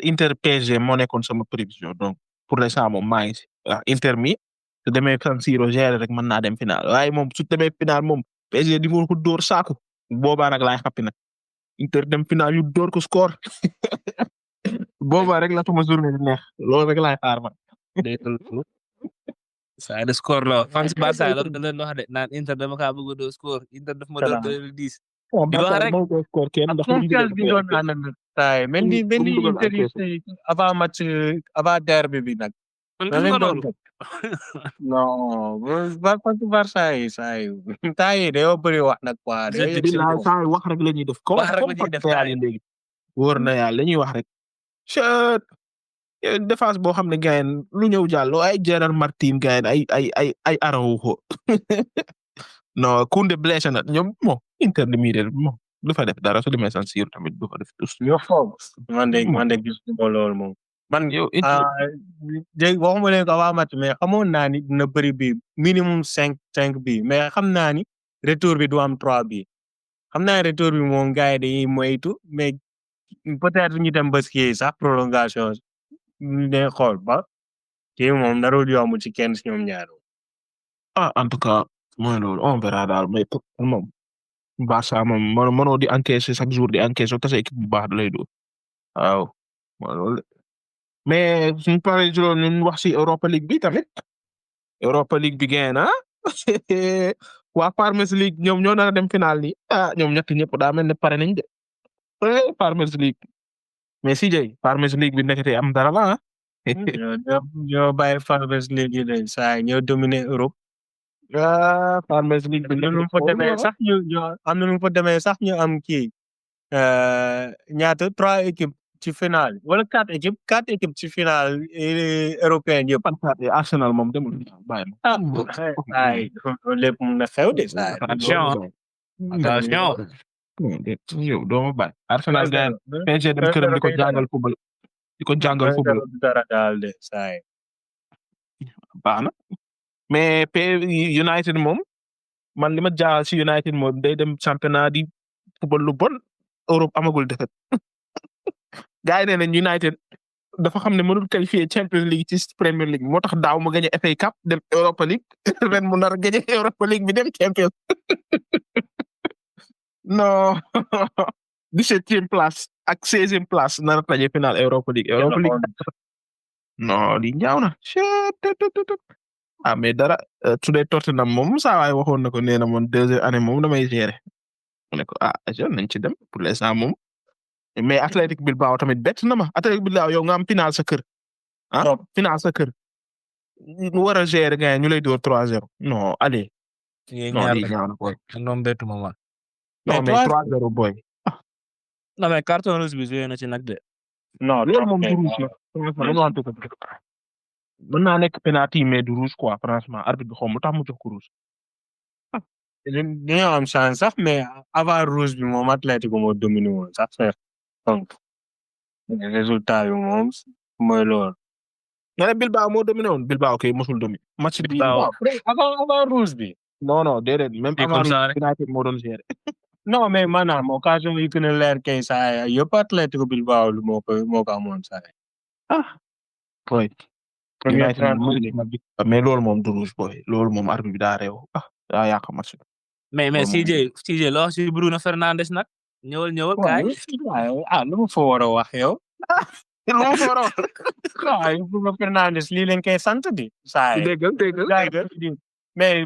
A: Inter PSG moo nekkoon sama prévision donc pour l'instant moom maa ngi si Inter mi su demee San Siro gérer rek mën naa dem final waaye moom su demee final moom PSG di nga ko dóor saako boobaa nag laay xappi nag. Inter dem final yu door ko score booba rek la tuma journée di neex loolu rek laay xaar man.
E: saa de score la fans Barça la da leen wax de naan Inter dama kaa bëgg doo score Inter daf ma doon 2010. di wax rek
A: score kenn ndax
C: bi doon ànd taay mel ni Inter yi avant match avant derby bi nag. non Barça yi saa yi taay yi dañoo bëri wax nag quoi.
A: saa yi wax rek la ñuy def.
E: wax rek la ñuy def
A: léegi wóor na yàlla li ñuy wax rek chet défense boo xam ne gayen lu ñëw jàll ay Gerard Martin gayen ay Araujo non Koundé blessé na ñoom bon Inter de Milan bon du fa def dara su demee San Siro tamit du fa def tus
D: ñoo foog man de gisuma loolu moom man
A: yow Inter
D: dégg waxuma leen ko waa match mais xamoon naa ni dina bëri bi minimum 5 bi mais xam naa ni retour bi du am 3 bi xam naa retour bi moom gars yi dañuy moytu mais peut-être ñu dem ba kii sax prolongation ñu day xool ba kii moom narul yomb ci kenn si ñoom ñaar.
A: en tout cas mooy loolu on verra daal mais moom Barça moom mënoo di encaisser chaque jour di encaisser te sa équipe bu baax da lay dóor waaw mooy loolu mais suñu paree ci loolu ñu wax si Europa League bi tamit Europa League bi gain na waa Farmers League ñoom ñoo nar a dem final nii ñoom ñett ñëpp daa mel ne pare nañ de Farmers League mais si jëy Farmers League bi nekkate am dara la
D: ñoo bàyyi Farmers League yi de saa ñoo dominer Europe.
A: Farmers League bi
D: am na nu mu fa demee sax am na nu mu fa demee sax ñu am kii ñaata 3 équipes ci final wala 4 équipes ci final européen yëpp.
A: Arsenal moom demul bàyyi
D: ay lépp mun na xew de saa
E: attention
A: yow doo ma bàyyi Arsenal gayen PSG dem këram di ko jàngal football
D: dara daal de saa
A: baax na mais United moom man li ma jaaxal si United moom day dem championnat di football lu bon Europe amagul defet gars yi nee nañ United dafa xam ne mënul qualifier Champions League ci Premier League moo tax daaw mu gagné FA Cup dem Europa League ren mu nar a gagné Europa League bi dem Champions non 17e place ak 16e place nar a taje final Europa League non li ñaaw na mais dara su dee Tottenham moom saa waay waxoon na ko nee na moom 2e année moom damay gérer mu ne ko nañ ci dem pour l'instant moom mais Athletic Bilbao tamit bett na ma Athletic Bilbao yow nga am final sa kër final sa kër mu war a gérer gars ñu lay door 3-0 non allez non lii ñaaw na boy
E: non bettu ma man
A: non mais 3-0 boy
E: non mais carton rouge bi joué na ci nag de
D: non
A: loolu moom du rouge mën naa nekk penalty mais du rouge quoi franchement arbitre bi xaw ma tax mu jox ko rouge
D: dañoo am chance sax mais avant rouge bi moom Atlético moo dominé woon sax donc résultat yi moom mooy loolu.
A: nga ne Bilbao moo dominé woon Bilbao kay mosul dominé match bi
D: avant rouge bi.
A: non déedéet même avant United moo doon gérer.
D: non mais maanaam occasion yi gën a leer kay saa yëpp Atlético Bilbao lu moo ko amoon saa
A: boy mais loolu moom du rouge boy loolu moom arbitre bi daa réew daa yàq match bi.
E: mais CJ loo wax si Bruno Fernandes nag ñëwal kaay.
D: lu mu fa war a wax yow.
A: lu mu fa war a wax.
D: waaw Bruno Fernandes lii leen koy sant di. saa yi
A: dégg
D: mais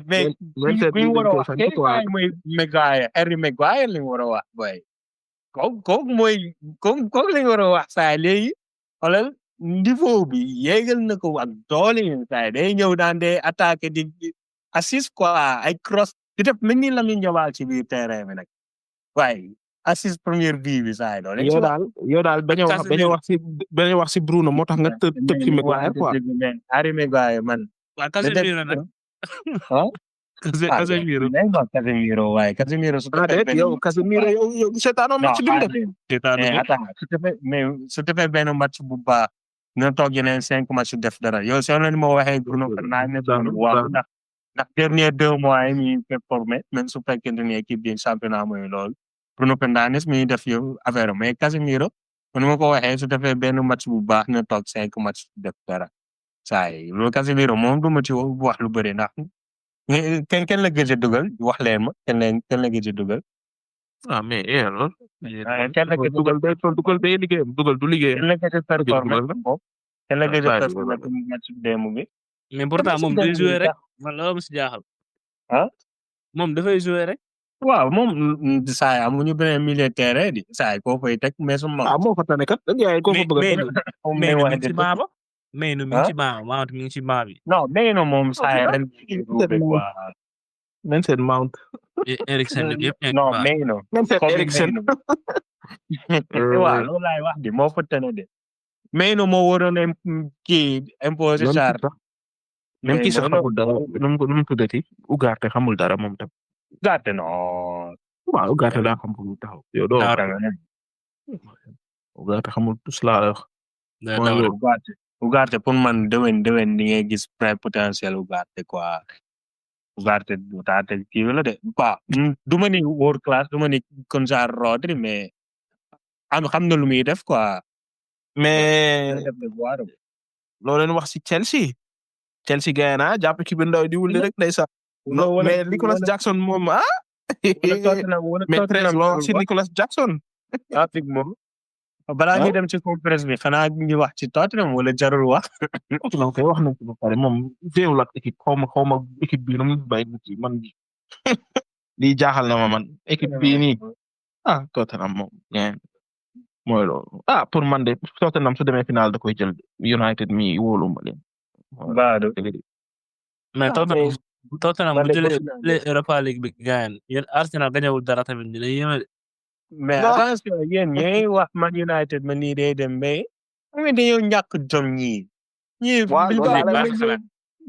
D: bu ñu war a wax kay mooy Maguire Harry Maguire li ñu war a wax boy. kooku la ñu war a wax saa léegi xoolal niveau bi yéegal na ko ak doole yi saa day ñëw daan de attaqué di assist quoi ay cross di def mel ni Lamine Yamal ci biir terrain bi nag waaye assist première bii bi saa doole.
A: yow daal bañ a wax si Bruno moo tax nga tëb ci Maguire quoi.
D: Harry Maguire man.
E: waa Casemiro nag.
D: Casemiro waaye Casemiro su
A: Casemiro yow seetaanoo match bi mu def.
D: mais su defee benn match bu baax na toog yeneen 5 match def dara yow soo leen moo waxee Bruno Fernandes waaw ndax dernier 2 mois yi muy performé même su fekkente ni équipe bi championnat mooy loolu Bruno Fernandes mi def yow affaire mais Casemiro ni ma ko waxee su defee benn match bu baax na toog 5 match def dara saa yi loolu Casemiro moom du ma ci wax lu bëri ndax kenn la gëj a dugal wax leen ma kenn la gëj a dugal.
A: mais loolu.
D: kenn la gëj a
A: dugal day liggéeyam dugal du liggéeyam.
D: kenn la gëj a performé kenn la gëj a performé match démb bi.
E: mais pourtant moom day joué rek man loolu si jaaxal. moom dafay joué rek.
D: waaw moom saa yi amuñu beneen milieu terrain di saa yi koo fay teg mais su ma.
A: moo fa tane kat dañu yaay koo fa bëgg a.
E: Meynu mi ngi ci baa Mount mi ngi ci baa bi.
D: non Meynu moom saa yi ren.
A: Mason Mount.
E: Eriksen yëpp
D: non Meynu.
A: Eriksen.
D: waaw loolu laay wax di moo fa tane de mais no moo waroon kii imposé
A: Même
D: Sarr
A: kii sax même kii sax xamul dara nu mu tuddati Ugarte xamul dara moom tam.
D: Ugarte non
A: waaw Ugarte daa xam fu mu taxaw yow doo Ugarte xamul tous laa la wax. mooy loolu
D: Ugarte pour man déwén di ngay gis plein potentiel Ugarte quoi Ugarte kii la de quoi du ma ni world class du ma ni comme genre Rodri mais xam na lu muy def quoi.
A: mais loo leen wax si Chelsea gagné na jàpp ki bi ndaw di wulli rek ndeysaan. mais Nicolas Jackson moom ah. mais très loo wax si Nicolas Jackson.
D: balaa ñuy dem ci conférence bi xanaa ñu wax ci Tottenham wala jarul wax.
A: Tottenham kay wax nañ ci ba pare moom déewul ak équipe xaw ma équipe bii nu mu bàyyi ci man lii jaaxal na ma man équipe bii nii Tottenham moom mooy loolu pour man de Tottenham su demee final da koy jël United mi wóolu ma leen.
D: Baadu.
E: mais Tottenham bu jëlee Europa League bi gaañ yéen Arsenal gañewul dara tamit dina yéeme de.
D: mais attention yéen ñooy wax Man United man nii day dem mais dañoo ñàkk jom ñii.
A: waaw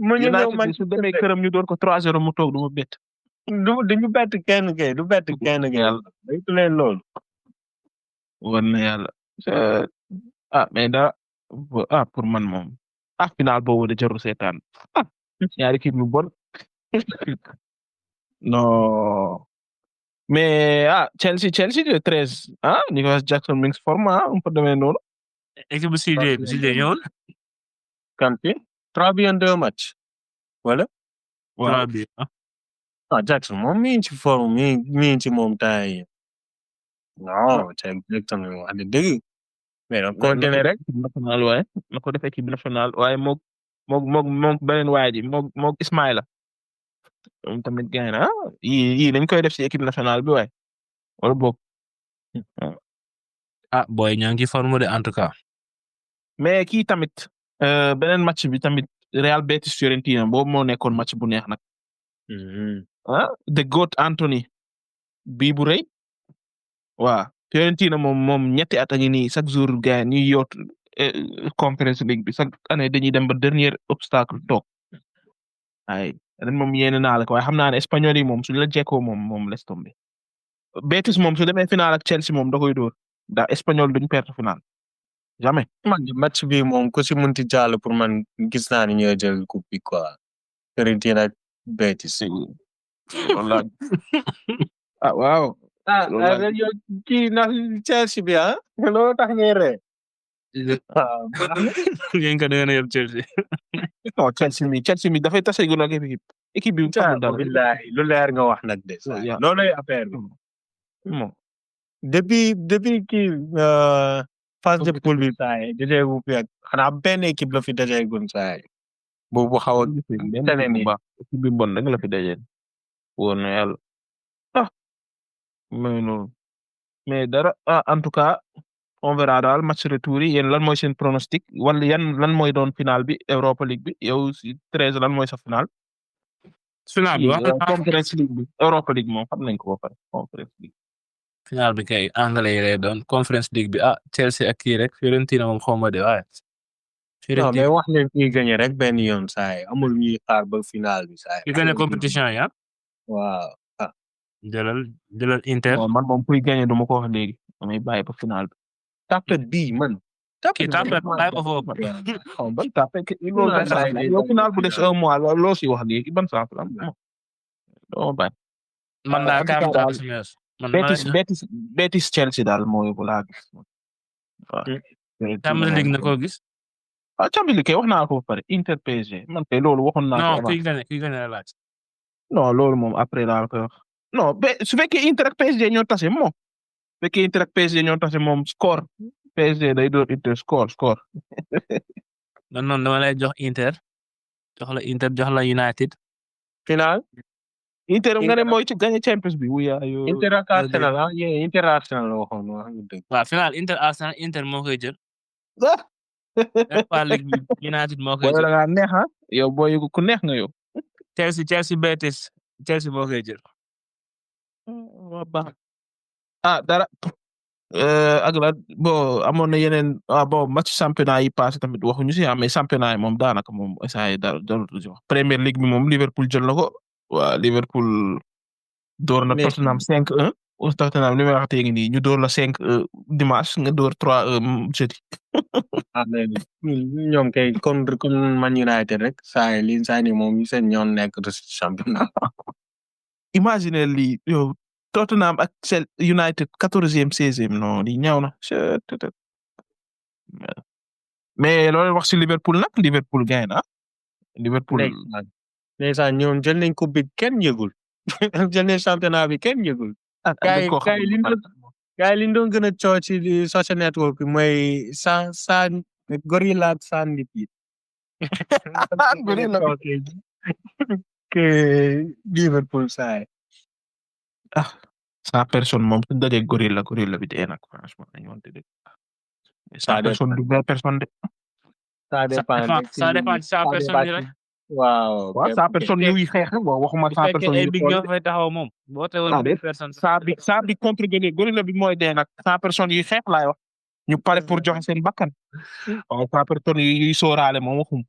D: mu ñu ñëw man
A: su demee këram ñu door ko 3-0 mu toog du ma bett.
D: duñu bett kenn kay du bett kenn kay. daytu leen loolu.
A: war na yàlla mais da pour man moom final boobu de jarul seetaan ñaari kii mu bon non mais Chelsea de 13 Nicolas Jackson mi ngi forme un peu demee noonu.
E: équipe bu Sylvie ñëwul.
D: kan fi 3 buts en 2 matchs wala.
E: waaw 3 buts
D: Jackson moom mi ngi ci forme mi ngi ci moom temps yi non Jackson wax dëgg mais donc continuer rek
A: national waaye na ko def équipe nationale waaye moog beneen waay ji moog Ismaïla moom tamit gaay na yii dañ koy def ci équipe nationale bi waaye wala boog
E: boy ñaa ngi ci forme de en tout cas.
A: mais kii tamit beneen match bi tamit Real Betis Fiorentina boobu moo nekkoon match bu neex nag. The GOAT Anthony bii bu rëy waaw Fiorentina moom ñetti at a ngi nii chaque jour gars ñuy yoot Conference League bi chaque année dañuy dem ba dernier obstacle toog ay ren moom yéene naa la ko waaye xam naa ne espagnol yi moom suñu la jekkoo moom laisse tomber Betis moom su demee final ak Chelsea moom da koy dóor ndax espagnol duñ perte final jamais.
D: man match bi moom ku si munti jàll pour man gis naa ni ñoo jël coupe bi quoi Fiorentina ak Betis.
A: wala waaw.
D: yow kii na Chelsea bi loolu tax ngay ree.
E: ngeen ko dégg na yëpp Chelsea.
A: non Chelsea mi dafay tase gu nag équipe bi xamul dara.
D: billahi lu leer nga wax nag de. loolay affaire bi.
A: bon
D: depuis kii phase de poule bi saa yi dajee wu fi ak xanaa benn équipe la fi dajee gun saa yi. boobu xaw a tane nii
A: équipe bi bon rek la fi dajee. wóor na yàlla mais dara en tout cas on verra daal match retour yi yéen lan mooy seen pronostic wala lan mooy doon final bi Europa League bi yow si 13 lan mooy sa final.
E: final bi
A: Conference League bi Europa League moom xam nañ ko ba pare Conference League.
E: final bi kay anglais yi lay doon Conference League bi Chelsea ak kii rek Fiorentina moom xaw ma de waaye.
D: non mais wax leen kii gagné rek benn yoon saa yi amul ñuy xaar ba final bi saa yi.
E: ki gagné compétition yi
D: waaw.
E: jëlal Inter.
A: man moom kuy gagné du ma ko wax léegi damay bàyyi ba final bi.
D: tapet bii man.
E: tapet bàyyi ko foofu.
A: ban tapet yow final bu des 1 mois loo si wax léegi ban sens la doo bàyyi.
E: man daal kaam daal
A: Betis Chelsea daal mooy bu laa gis. waaw.
E: Champions League na ko gis.
A: Champions League kay wax naa ko ba pare Inter PSG man kay loolu waxoon naa ko.
E: non kuy gagné la laaj.
A: non loolu moom après daal ko wax. non su fekkee Inter ak PSG ñoo tase moom. su fekkee Inter ak PSG ñoo tase moom score PSG day doon Inter score.
E: non dama lay jox Inter jox la United.
D: final.
A: Inter nga ne mooy ci gagné Champions bi wuya yo.
D: Inter ak Arsenal Inter Arsenal la waxoon wax nga dëgg.
E: waaw final Inter Arsenal Inter moo koy jël. Europa League United moo koy jël.
A: da ngaa neex yow booy ku neex nga yow.
E: Chelsea Betis Chelsea moo koy jël.
A: dara ak la bon amoon na yeneen bon match championnat yi passé tamit waxuñu si mais championnat yi moom daanaka moom saa yi dara dara si wax Premier League bi moom Liverpool jël na ko waa Liverpool door na
D: Mais-
A: Tottenham 5-1 Tottenham li may wax tey nii ñu door la 5 dimanche nga door 3 jeudi.
D: mais ñoom kay contre Man United rek saa yi moom seen ñoon nekk de championnat.
A: Imagine lii yow Tottenham ak United 14e 16e non lii ñaaw na mais loolu wax si Liverpool nag Liverpool gagne na Liverpool
D: ndeysaan ñoom jël nañ coupe bi kenn yëgul jël nañ championnat bi kenn yëgul. Kay liñ doon gën a coow ci social network bi mooy sa gorilla ak sa nit yi.
A: Gorilla
D: que Liverpool saa yi.
A: 100 personnes moom suñu dajee gorilla bi dee nag franchement dañu wante dëgg 100 personnes du 20 personnes de.
D: ça dépend
E: ça dépend ci 100 personnes yi rek.
D: waaw
A: 100 personnes yuy xeex waxuma 100 personnes
E: ay
A: yu
E: big ñoo fay taxaw moom boo teewul 10 personnes.
A: saa bi contre gorilla bi mooy dee nag 100 personnes yuy xeex laay wax ñu pare pour joxe seen bakkan waaw 100 personnes yuy sóoraale moom waxum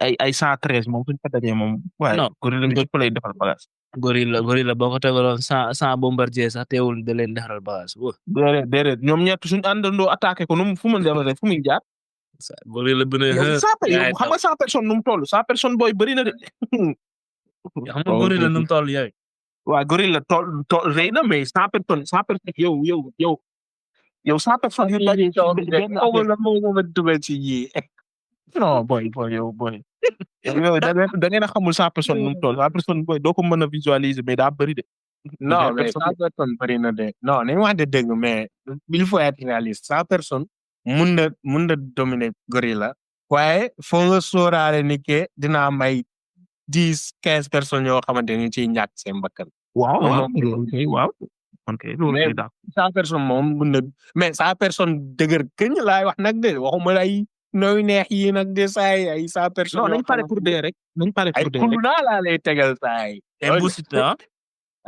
A: ay 113 moom suñu ko dajee moom. waaye gorilla bi ñëpp lay defal bagage.
E: gorilla boo ko tegaloon 100 bombardier sax teewul da leen defaral bagage.
A: déedéet ñoom ñett suñu àndandoo attaqué ko fu mu demee fu muy jaar.
E: gorilla bi ne
A: yow xam nga 100 personnes nu mu toll 100 personnes booy bëri na de.
E: xam nga gorilla nu mu toll yow.
A: waaw gorilla toll rëy na mais 100 personnes yow 100 personnes yu dajee non boy yow da ngeen a xamul 100 personnes nu mu toll 100 personnes boy doo ko mën a visualiser mais daa bëri de.
D: non mais 100 personnes bëri na de non nañu wax de dëgg mais il faut être réaliste 100 personnes mun na dominer gorilla waaye foo nga sóoraale ni que dina am ay 10-15 personnes yoo xamante ni ciy ñàkk seen bakkan.
A: waaw ok loolu kay daal.
D: 100 personnes moom mun na mais 100 personnes dëgër këñ laay wax nag de waxuma ay nooy neex yi nag de saay ay 100 personnes.
A: non nañ pare pour dee rek.
D: ay kuluna laa lay tegal saay.
E: ay buusit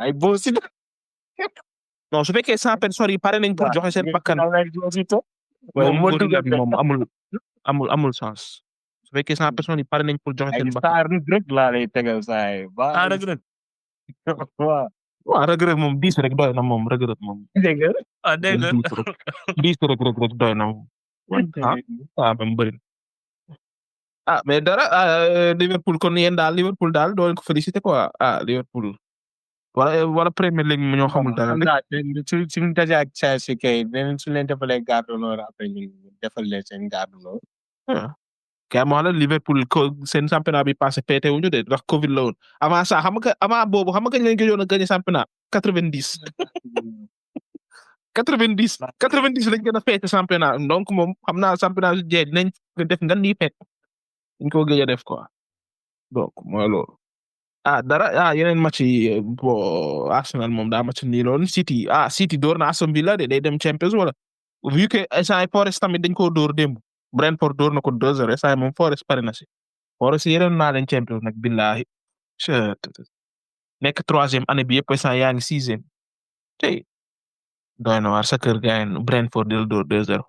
D: ay buusit.
A: non su fekkee 100 personnes yi pare nañ pour joxe seen bakkan. moom gorilla bi moom amul sens. su fekkee 100 personnes yi pare nañ pour joxe seen bakkan.
D: ay rek laa lay tegal saay.
E: rek.
A: waaw regret moom 10 rek doy na moom regret moom.
D: dégg nga.
E: dégg nga
A: 10 rek doy na moom. même bëri mais dara Liverpool kon yéen daal Liverpool daal doo leen ko féliciter quoi Liverpool wala Premier League mi ñoo xamul dara rek.
D: suñu daje ak Chelsea kay dinañ su leen defalee garde d'honneur après ñu defal leen seen garde d'honneur.
A: kay ma wax la Liverpool seen championnat bi passé pété wuñu de ndax Covid la woon avant ça avant boobu xam nga kañ lañ gëjoon a gagné championnat 90. 90 lañ gën a féete championnat donc moom xam naa championnat su jeex dinañ def ngan nii fekk dañ ko gëj a def quoi donc mooy loolu dara yeneen match yi bo Arsenal moom daa match nii loolu City door na Aston Villa de day dem Champions wala vu que instant Forest tamit dañ koo door démb Brentford door na ko 2-0 instant moom Forest pare na si Forest yeneen naa leen Champions nag billahi nekk 3e année bi yëpp instant yaa ngi 6e tey doy na waar sa kër gaay Brentford del door 2-0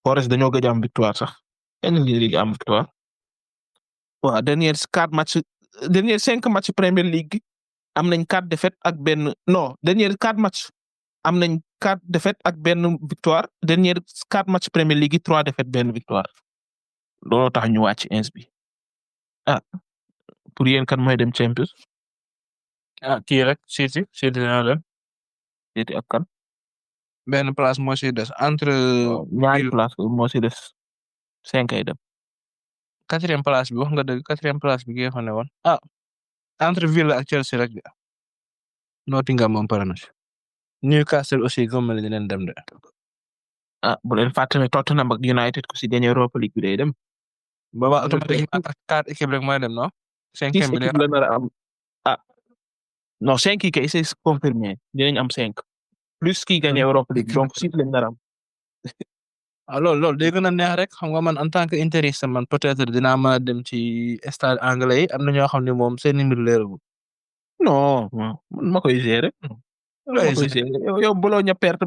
A: Forest dañoo gëj am victoire sax kenn ligue am victoire waaw dernier 5 match Premier League am nañ 4 défaites ak benn non dernier 4 match am nañ 4 défaites ak benn victoire dernier 4 match Premier League 3 défaites benn victoire looloo tax ñu wàcc ins bi pour yéen kan mooy dem Champions
E: kii rek City dina dem
A: City ak kan
E: benn place moo si des entre
A: ñaari place moo si des 5 ay dem
E: 4e place bi wax nga dëgg 4e place bi ki nga xam ne woon entre Villa ak Chelsea rek Nottingham moom pare na si Newcastle aussi comme ni leen dem de
A: bu leen fàtte ne Tottenham ak United ku si gagné Europa League bi day dem
E: booba automatiquement 4 équipe rek mooy dem non 5e bi
A: la nar a am non 5 yi kay c'est confirmé dinañ am 5 plus ki gagné Europa League donc 6 lañ nar a am
E: loolu day gën a neex rek xam nga man en tant que intéressé man peut-être dinaa mën a dem ci stade anglais yi am na ñoo xam ne moom seen mbir leeragul.
A: non man ma koy gérer ma koy seet yow Bologna perte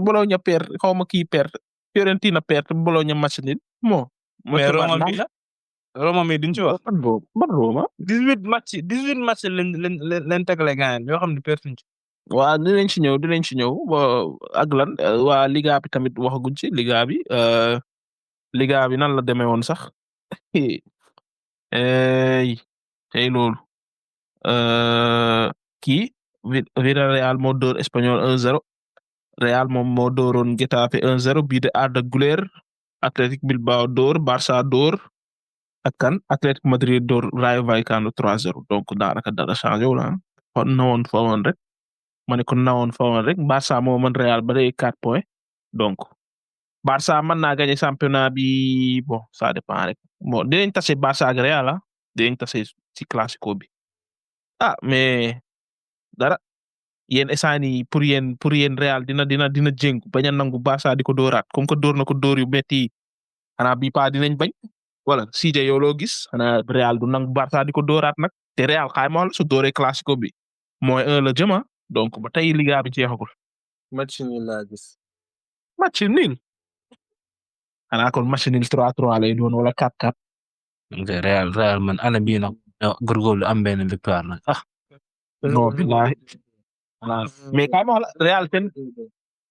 A: xaw ma kii perte Fiorentina perte Bologna match nul moo.
E: mais Roma mi Roma mi duñ ci wax.
A: ban Roma.
E: 18 match leen tegle gaañ yoo xam ne perte ci.
A: waa dinañ ci ñëw ak lan waa Liga bi tamit waxaguñ ci Liga bi nan la demee woon sax tey loolu kii Villarreal moo dóor Espanyol 1-0 Real moom moo dóoroon Getafe 1-0 bii de Arda Güler Athletic Bilbao dóor Barça dóor ak kan Athletic Madrid dóor Rayo Vallecano 3-0 donc daanaka dara changé wu la kon nawoon fa woon rek ma ne kon nawoon fa woon rek Barça moo mën Real ba day 4 points donc Barça mën naa gagné championnat bi bon ça dépend rek bon dinañ tase Barça ak Real dinañ tase ci classico bi mais dara yéen instant yii pour yéen Real dina jéngu bañ a nangu Barça di ko dóoraat comme que dóor na ko dóor yu metti xanaa bii pa dinañ bañ wala CJ yow loo gis xanaa Real du nangu Barça di ko dóoraat nag te Real xaay ma wala su dóoree classico bi mooy 1 la jëma donc ba tey Liga bi jeexagul.
C: match nul laa gis.
A: match nul xanaa kon match nul 3-3 lay doon wala 4-4.
E: Real man année bii nag góorgóorlu am benn victoire nag
A: non bilaay mais kay ma wax la Real ten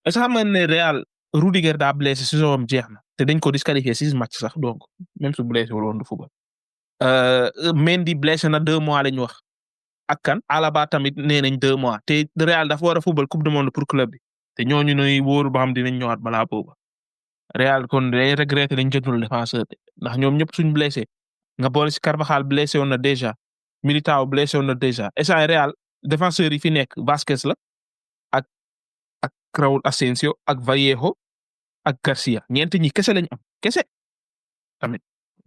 A: est-ce que xam nga ne Real Rudiger daa blessé saison am jeex na te dañ ko disqualifié 6 match sax donc même su blessé wul woon du football Mendy blessé na 2 mois lañ wax ak kan Alaba tamit nee nañ 2 mois te Real dafa war a football coupe du monde pour club bi te ñooñu ñooy wóoru ba xam dinañ ñëwaat balaa booba Real kon day regretté dañ jotul défenseur ndax ñoom ñëpp suñ blessé nga boole si Carvajal blessé woon na déjà Militao blessé woon na déjà instant Real défenseurs yi fi nekk Vasquez la ak Raúl Asensio ak Vallejo ak Garcia ñeent ñi kese lañ am kese tamit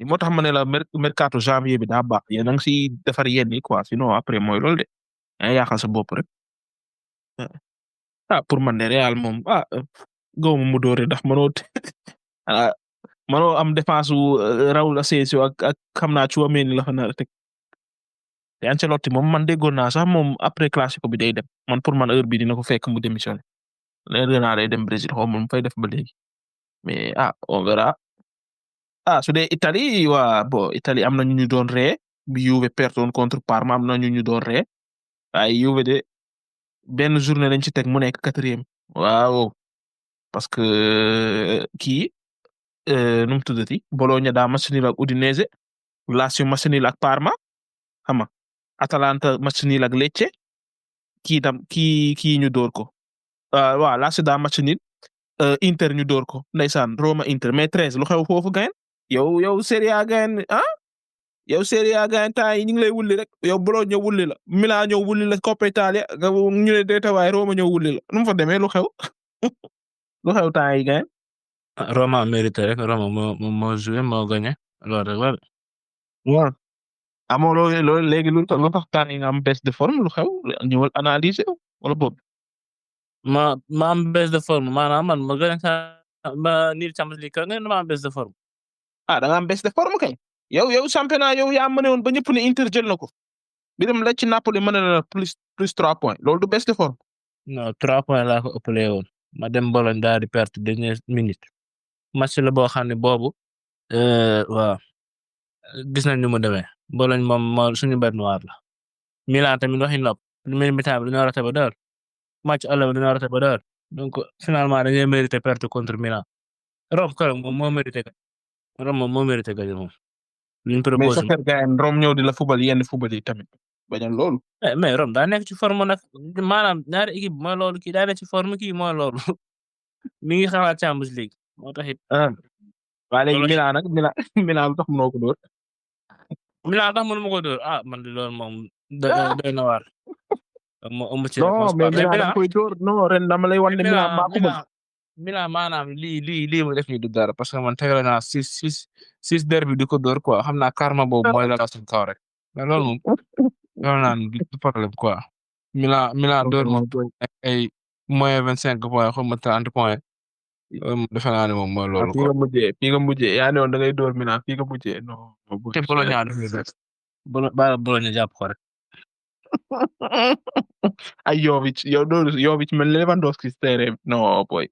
A: moo tax ma ne la mercato janvier bi daa baax yéen a ngi siy defar yenn yi quoi sinon après mooy loolu de yaa yaaxal sa bopp rek pour man de Real moom gaw ma mu doore ndax mënoo am défense wu Raúl Asensio ak xam naa Tchouaméni la fa nar a teg te Ancelotti moom man déggoon naa sax moom après classico bi day dem man pour man heure bi dina ko fekk mu démissionné léegi naa day dem Brésil xaw ma mu fay def ba léegi mais on verra su dee Italie bon Italie am na ñu doon ree bi Juve pertoon contre Parma am na ñu doon ree waaye Juve de benn journée lañ ci teg mu nekk 4e waaw parce que kii nu mu tuddati Bologna daa match nul ak Udinese Lazio match nul ak Parma xam nga Atalanta match nul ak Lecce kii ñu door ko waaw Lazio daa match nul Inter ñu door ko ndeysaan Roma Inter mais 13 lu xew foofu gayen yow Serie A gayen yow Serie A gayen temps yi ñu ngi lay wulli rek yow Bologna ñëw wulli la Milan ñëw wulli la Coppa Italia nga ñu ne déeta waaye Roma ñëw wulli la nu mu fa demee lu xew lu xew temps yi gayen
E: Roma mérité rek Roma moo joué moo gagné loolu rek la
A: waaw amoo loolu léegi lu tax temps yi nga am baisse de forme lu xew ñëwal analyser wala boobu
E: ma am baisse de forme maanaam man ma gën a ma niir Champions League nga ma am baisse de forme
A: da nga am baisse de forme kay yow championnat yow yaa mëne woon ba ñëpp ne Inter jël na ko bi dem la ci Napoli mën na plus 3 points loolu du baisse de forme
E: non 3 points laa ko ëppalee woon ma dem Bologne daal di perte dernière minute match la boo xam ne boobu waaw gis nañ ni mu demee Bologne moom suñu bête noire la Milan tamit waxi nopp premier mi-temps bi dañoo raté ba dër match aller dañoo raté ba dër donc finalement dañuy mérité perte contre Milan Rome kër moom moo mérité gañ moom luñ proposé
A: mais sa kër gayen Rome ñëw di la football yenn football yi tamit bañal loolu
E: mais Rome daa nekk ci forme nag maanaam ñaari équipe mooy loolu kii daa nekk ci forme kii mooy loolu mi ngi xalaat Champions League moo tax it
A: waa léegi Milan nag Milan lu tax mënoo ko dóor
E: Milan tax mënu ma ko dóor man di loolu moom doy na waar non
A: mais Milan da koy dóor non ren dama lay wan ne Milan maa ko mën
E: Milan maanaam lii mu def nii du dara parce que man tegal naa 6 derby di ko dóor quoi xam naa karma boobu mooy la suñ kaw rek mais loolu moom loolu naan du problème quoi Milan dóor moom ay moins 25 points xaw ma 30 points defe naa ne moom mooy loolu quoi
A: fii nga mujjee yaa ne woon da ngay dóor Milan fii nga mujjee non
E: te Bologna Bologna jàpp ko rek
A: ay Jovic yow loolu Jovic mel ni Lewandowski si terrain bi non boy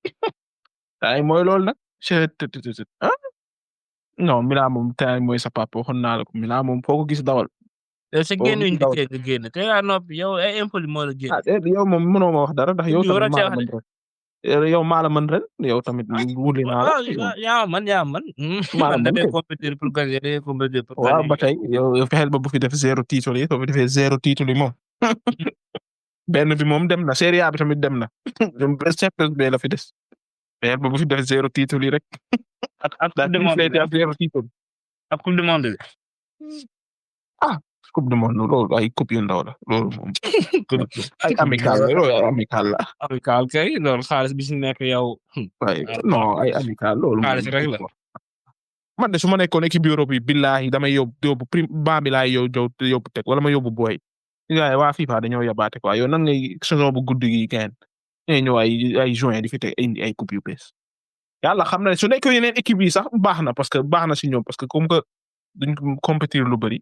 A: ay mooy loolu nag ah non Milan moom tey mooy sa papa waxoon naa la ko Milan moom foo ko gis dawal
E: yow sa
A: foo ko
E: génn
A: gis
E: ñu
A: dawal
E: dikkee nga génn te yaa noppi yow ay Empoli moo la génn.
A: ah yow moom mënoo ma wax dara ndax yow
E: Ñu war a
A: tamit maa la
E: cee wax
A: mën ren yow maa la mën ren yow tamit wuli naa la
E: yaa man
A: maa la
E: man
A: mën
E: damay
A: kay
E: compétir pour gagner damay compétir pour
A: waaw ba
E: gagner.
A: tey yow fexeel ba bu fi def 0 titre yi soo fi defee 0 titre yi moom benn bi moom dem na Serie A bi tamit dem na Champions bi la fi des fexeel ba bu fi def 0 titre yi rek
E: ak
A: daa
E: coupe du monde
A: triplé ak 0 titre
E: ak coupe du monde bi.
A: coupe du monde loolu ay coupe yu ndaw la loolu moom ay amical la loolu ay amical la
E: amical kay loolu xaalis bi si nekk yow.
A: waaye non ay amical loolu moom
E: xaalis rek la.
A: man de su ma nekkoon équipe Europe yi billahi damay yóbbu prime baa bi laay yóbbu teg wala ma yóbbu booy gars yi waa FIFA dañoo yabaate quoi yow nan ngay saison bu guddi gi kenn ngay ñëw ay juin di fi teg indi ay coupe yu bees yàlla xam na ne su nekkoon yeneen équipe yi sax baax na parce que baax na si ñoom parce que comme que duñ compétir lu bëri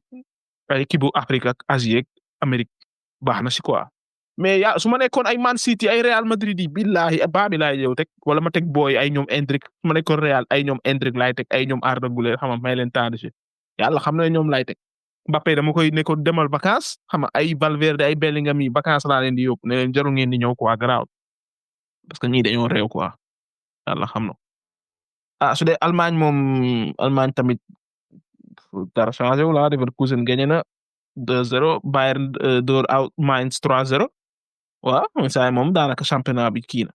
A: ay équipe bu Afrique ak Asie ak Amérique baax na si quoi mais yaa su ma nekkoon ay Man City ay Real Madrid yi billahi baa bi laay yow teg wala ma teg booy ay ñoom Endrick su ma nekkoon Real ay ñoom Endrick laay teg ay ñoom Arda Güler xam nga may leen temps de jeu yàlla xam na ne ñoom laay teg Mbappé dama koy nekkoon demal vacances xam nga ay Valverde ay Bellingham yi vacances laa leen di yóbbu ne leen jarul ngeen di ñëw quoi garaaw parce que ñii dañoo réew quoi yàlla xam na su dee Allemagne moom Allemagne tamit dara changé wu la Leverkusen gagné na 2-0 Bayern door out Mainz 3-0 waaw saa moom daanaka championnat bi kii na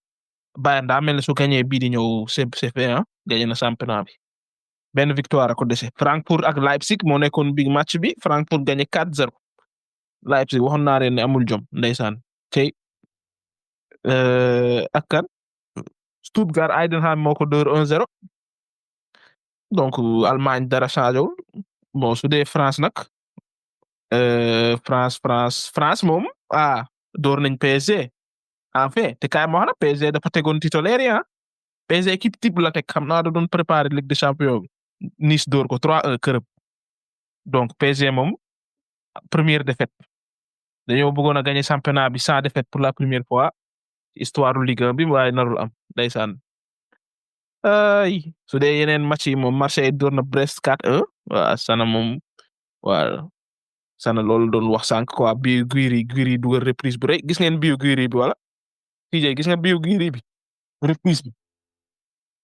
A: Bayern daa mel ne su gagné bii di ñëw c'est fait ah gagné na championnat bi benn victoire ko dese Frankfurt ak Leipzig moo nekkoon big match bi Frankfurt gagné 4-0 Leipzig waxoon naa leen ne amul jom ndeysaan tey ak kan Stuttgart Heidenheim moo ko door 1-0 donc Allemagne dara changé wul bon su dee France nag France moom door nañ PSG en fait te kaay ma wax la PSG dafa tegoon titulaire yi PSG équipe type la teg xam naa da doon préparer Ligue des Champions bi Nice door ko 3-1 kërëb donc PSG moom première défaite dañoo bëggoon a gagner championnat bi sans défaite pour la première fois histoire du Ligue 1 bi waaye narul am ndeysaan su dee yeneen match yi moom Marseille door na Brest 4-1 waa sana moom waa sana loolu doon wax sànq quoi bii Guiri dugal reprise bu rëy gis ngeen bii Guiri bi wala TJ gis nga bii Guiri bi reprise bi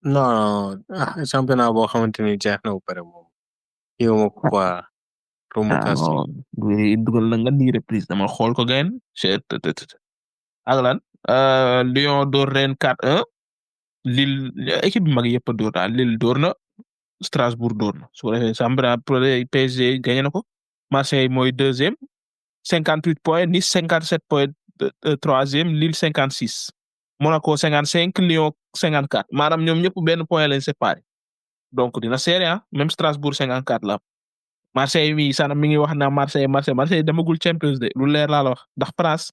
C: non championnat boo xamante ni jeex na ba pare moom yow ma quoi promotion
A: Guiri dugal na nga ni reprise dama xool ko gayen ak lan Lyon door Rennes 4-1 Lille équipe bi mag yëpp a door daal Lille door na Strasbourg door na su ko defee Sambra PSG gagné na ko Marseille mooy deuxième 58 points Nice 57 points troisième Lille 56 Monaco 55 Lyon 54 maanaam ñoom ñëpp benn point lañ séparé donc dina serré même Strasbourg 54 la Marseille mi sana mi ngi wax na Marseille demagul Champions de lu leer laa la wax ndax France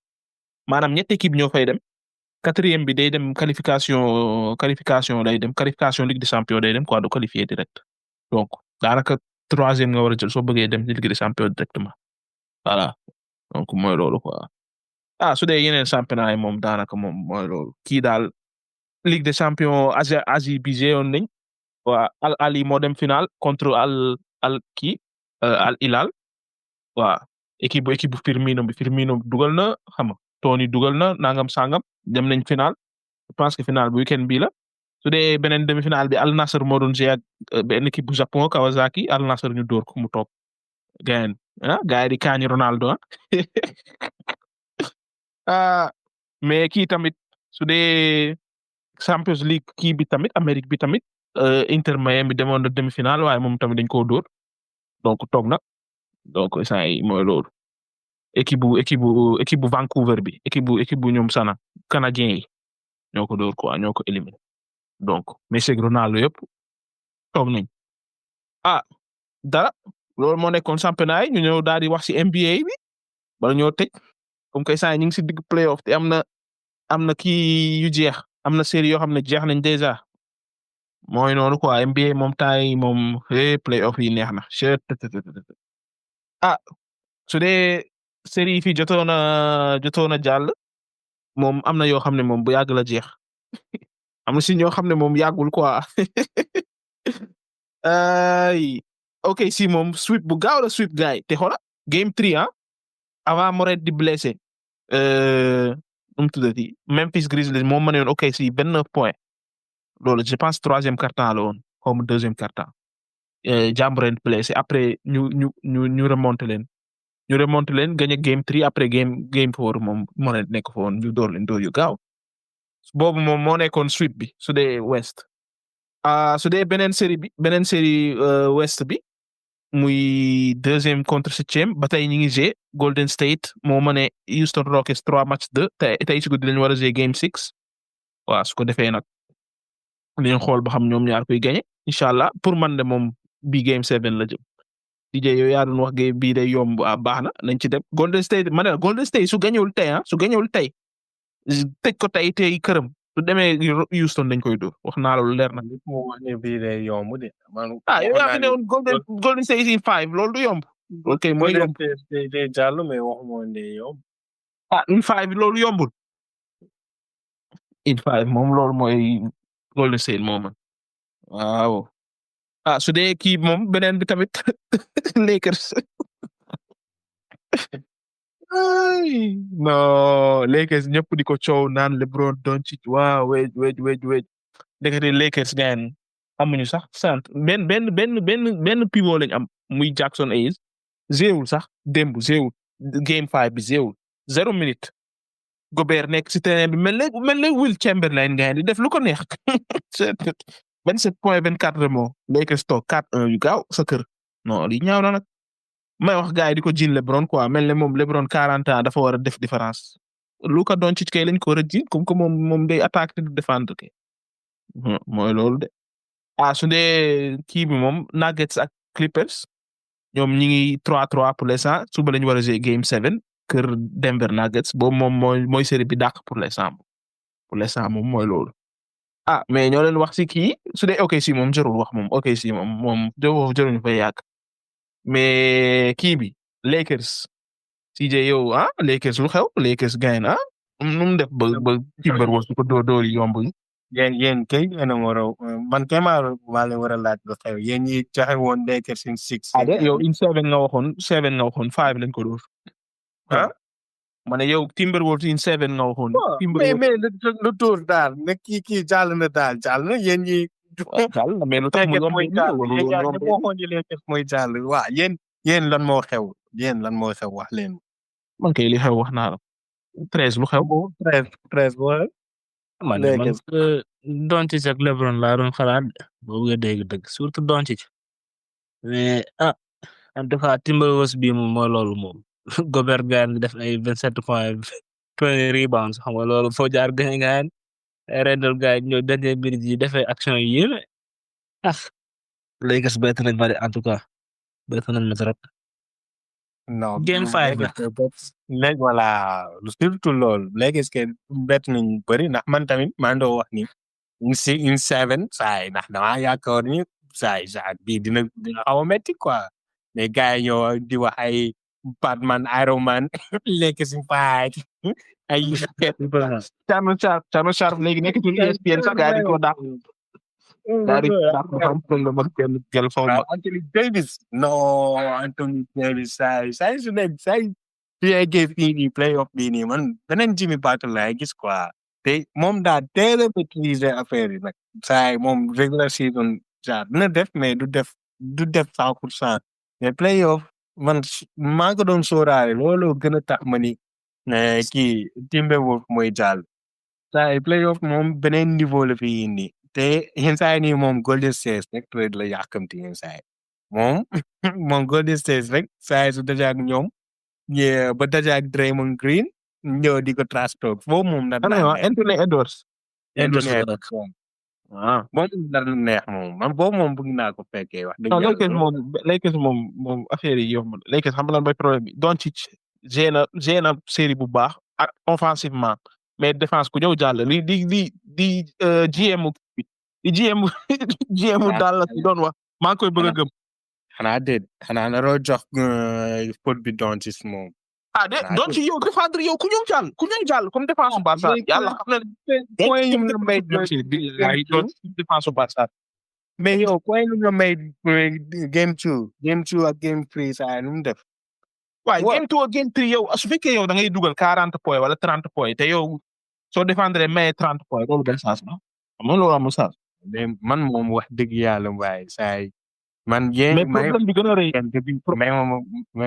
A: maanaam ñetti équipe ñoo fay dem quatrième bi day dem qualification lay dem qualification Ligue des Champions day dem quoi do qualifier direct donc daanaka troisième nga war a jël soo bëggee dem Ligue des Champions directement voilà donc mooy loolu quoi su dee yeneen championnat yi moom daanaka moom mooy loolu kii daal Ligue des Champions Asie bi jeeyoon nañ waa Al Ahly moo dem final contre Al Hilal waa équipe bu Firmino dugal na xam nga Toni dugal na nangam sangam dem nañ final je pense que final bu weekend bii la su dee beneen demi-finale bi Al Nassr moo doon jouer ak benn équipe bu Japon Kawasaki Al Nassr ñu door ko mu toog gayen gars yi di kaañi Ronaldo mais kii tamit su dee Champions League kii bi tamit Amérique bi tamit Inter Miami demoon na demi-finale waaye moom tamit dañ koo door donc toog na donc saa yi mooy loolu équipe bu Vancouver bi équipe bu ñoom sana canadien yi ñoo ko door quoi ñoo ko éliminé donc Messi ak Ronaldo yëpp toog nañ dara loolu moo nekkoon championnat yi ñu ñëw daal di wax ci NBA bi bala ñoo tëj comme que saa ñu ngi ci digg playoff te am na kii yu jeex am na série yoo xam ne jeex nañ déjà mooy noonu quoi NBA moom temps yi moom playoff yi neex na su dee série yi fi jotoon a jàll moom am na yoo xam ne moom bu yàgg la jeex am na si ñoo xam ne moom yàggul quoi ay ok si moom sweep bu gaaw la sweep gaay te xoola game 3 avant Moret di blessé nu mu tuddati Memphis Grizzlies moom ma ne woon ok si 29 points loolu je pense troisième quart-temps la woon comme deuxième quart-temps Ja Morant blessé après ñu remonté leen gagné game 3 après game 4 moom Moret nekk fa woon ñu door leen door yu gaaw boobu moom moo nekkoon sweep bi su dee West su dee beneen série West bi muy deuxième contre septième ba tey ñu ngi jouer Golden State moo mëne Houston Rockets 3-2 tey si guddi lañu war a jouer game 6 waaw su ko defee nag ñu xool ba xam ñoom ñaar koy gagné incha allah pour man de moom bii game 7 la jëm DJ yow yaa doon wax game bii day yomb baax na nañ ci dem Golden State ma ne Golden State su gañewul tey tëj ko tey këram su demee Houston dañ koy dóor wax naa la lu leer na.
D: moo wax ne bii day yomb de.
A: yow yaa fi ne woon Golden State in 5 loolu du yomb. ok mooy yomb
D: day jàll mais waxuma woon day yomb.
A: in 5 loolu yombul. in 5 moom loolu mooy Golden State moom waaw. su dee kii moom beneen bi tamit Lakers. non Lakers ñëpp di ko coow naan LeBron Doncic waaw wej ndekete Lakers gayen amuñu sax sant benn pivot lañ am muy Jackson Hayes zéewul sax démb zéewul game 5 bi zéewul 0 minute Gobert nekk si terrain bi mel ne Will Chamberlain gayen di def lu ko neex 27 points 24 remords Lakers toog 4-1 yu gaaw sa kër non li ñaaw na nag may wax gars yi di ko jiin LeBron quoi mel ne moom LeBron 40 ans dafa war a def différence Luka Doncic kay lañ ko war a jiin comme que moom day attaque di défendre kay mooy loolu de su dee kii bi moom Nuggets ak Clippers ñoom ñi ngi 3-3 pour l'instant suba lañu war a jouer game 7 kër Denver Nuggets boobu moom mooy série bi dàq pour l'instant moom mooy loolu mais ñoo leen wax si kii su dee OKC moom jarul wax moom OKC moom jaruñu fay yàgg mais kii bi Lakers CJ yow Lakers lu xew Lakers gagne nu mu def ba Timberwolves ko dóor yomb
C: yéen kay man kay maa leen war a laaj lu xew yéen ñi joxe woon Lakers in 6.
A: yow in 7 nga waxoon 5 lañ ko dóor ma ne yow Timberwolves in 7 nga waxoon.
C: mais lu dóor daal ne kii jàll na yéen ñi.
A: jàll na mais lu tax mu yomb
C: mooy jàll waaw yéen lan moo xew wax leen.
A: man kay li xew wax naa la 13 lu xew.
C: 13 boo xew.
E: man Doncic ak LeBron laa doon xalaat boobu nga dégg dëgg surtout Doncic mais en tout cas Timberwolves bi moom mooy loolu moom Gobert gaay def ay 27 points 20 rebounds xam nga loolu foo jaar gën gaay Randle gaay ñoo dernier minute yi defee action yi yéeme Lakers bett nañ ma de en tout cas bett nañ ma trop.
C: non
E: game 5 la
C: léegi voilà surtout loolu léegi est-ce que bett nañ bëri ndax man tamit maa ndoo wax ni in 7 saay ndax damaa yaakaar ni saay bii dina xaw a metti quoi mais gars yi ñoo di wax ay Batman Iron Man Lakers in 5 ay
A: Chano Sharp léegi nekkatul ESPN sax gars yi di ko dàq Anthony
C: Davis saay su nekk saay playoff bii nii man beneen Jimmy Butler laay gis quoi te moom daa teel a maîtriser affaire yi nag saay moom regular season dina def mais du def 100% mais playoff man maa ko doon sóoraale loolu gën a tax ma ni kii Timberwolves mooy jàll saay playoff moom beneen niveau la fi indi te yenn saa yi nii moom Golden State rek trade la yàkkamti yenn saa yi moom Golden State rek saa yi su dajee ak ñoom ba dajee ak Draymond Green ñëw di ko trash talk foofu moom na
A: Anthony Edwards
C: moom dara neex moom man boobu moom bëgg naa ko fekkee wax
A: Lakers moom affaire yi yomb Lakers xam nga lan mooy problème bi Doncic géna série bu baax ak offensivement mais défense ku ñëw jàll di GM daal la doon wax maa ngi koy bëgg a gëm
C: xanaa naroo jox faute bi Doncic moom
A: ah de doon ci yow défendre yow ku ñëw jàll comme défense su Barça yàlla xam na ne
C: point yi mu la may
A: doon défense su Barça
C: mais yow point yi mu la may game 2 ak game 3 saa nu mu def.
A: waaye game 2 ak game 3 yow su fekkee yow da ngay dugal 40 points wala 30 points te yow soo défendre maye 30 points loolu benn sens la xam nga loolu amul sens.
C: mais man moom wax dëgg yàlla waaye saa yi man
A: mais problème bi gën a rëy
C: mais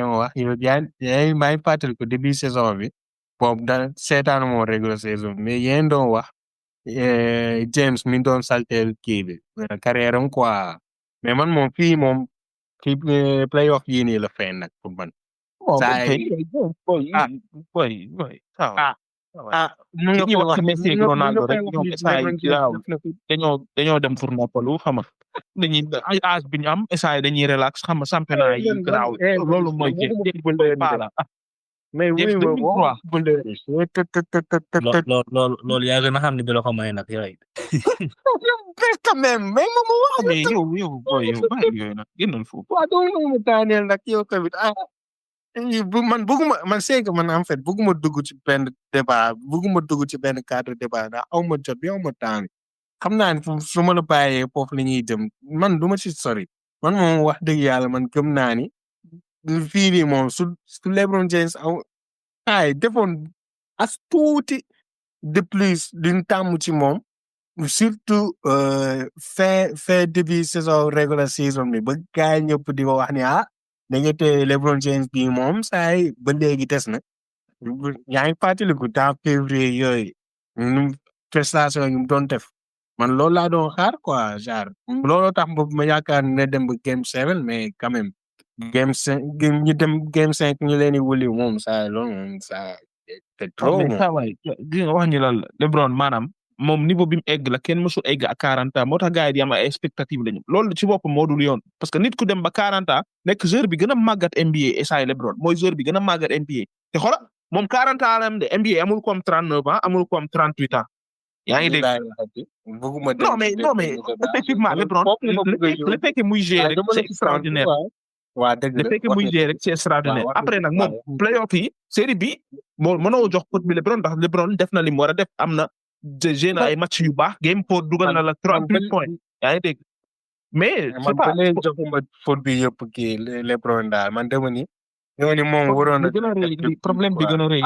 C: ma wax yow yaa maa ngi fàttali ko début saison bi boobu da seetaanu moo regular saison mais yéen doon wax James mi doon saltel kii bi carrière am quoi mais man moom fii playoff yii nii la fay nag pour man.
A: mu nga ko wax Messi ak Ronaldo rek ñoom dañoo dem pour noppalu xam nga dañuy ay âge bi ñu am essai dañuy relax xam nga championnat yi garaaw loolu mooy
C: mais
E: loolu yaa gën a xam ne bi la ko may nag yooyu.
C: quand même mais moom wax
A: mais yow bàyyi yooyu nag génnal foofu.
C: waaw doo mu daaneel nag yow tamit man bëgguma man c'est que man en fait bëgguma dugg ci benn débat bëgguma dugg ci benn cadre débat ndax aw ma jot bi aw ma temps bi xam naa ne su ma la bàyyee foofu la ñuy jëm man du ma ci sori man moom wax dëgg yàlla man gëm naa ni fii nii moom su LeBron James defoon as tuuti de plus duñ tàmm ci moom surtout fin début saison regular season bi ba gars yi ñëpp di ko wax ni da nga tey LeBron James bi moom saa yi ba léegi des na yaa ngi fàttaliku dans février yooyu nu prestation yu mu doon def man loolu laa doon xaar quoi genre looloo tax ma yaakaar ne dem ba game 7 mais quand même game 5 ñu dem game 5 ñu leen di wuli moom saa loolu moom saa c'est trop
A: mais saa waay di nga wax ñu la LeBron maanaam moom niveau bi mu egg la kenn mësul egg ak 40 ans moo tax gars yi di am ay expectative lañu loolu ci boppam moo dul yoon parce que nit ku dem ba 40 ans nekk joueur bi gën a màggat NBA essai LeBron mooy joueur bi gën a màggat NBA te xoolal moom 40 ans la am de NBA amul comme 39 ans amul comme 38 ans yaa ngi dégg. non mais effectivement LeBron le fait que muy gérer rek c'est extraordinaire.
C: waa dëgg la
A: le fait que muy gérer rek c'est extraordinaire après nag moom playoff yi série bi moo mënoo jox pot bi LeBron ndax LeBron def na li mu war a def am na. génn ay match yu baax game pour dugal na la 38 points yaa ngi dégg mais c'est pas
C: man joxuma faute bi yëpp kii LeBron daal man dama ni moom waroon na
A: problème bi gën a rëy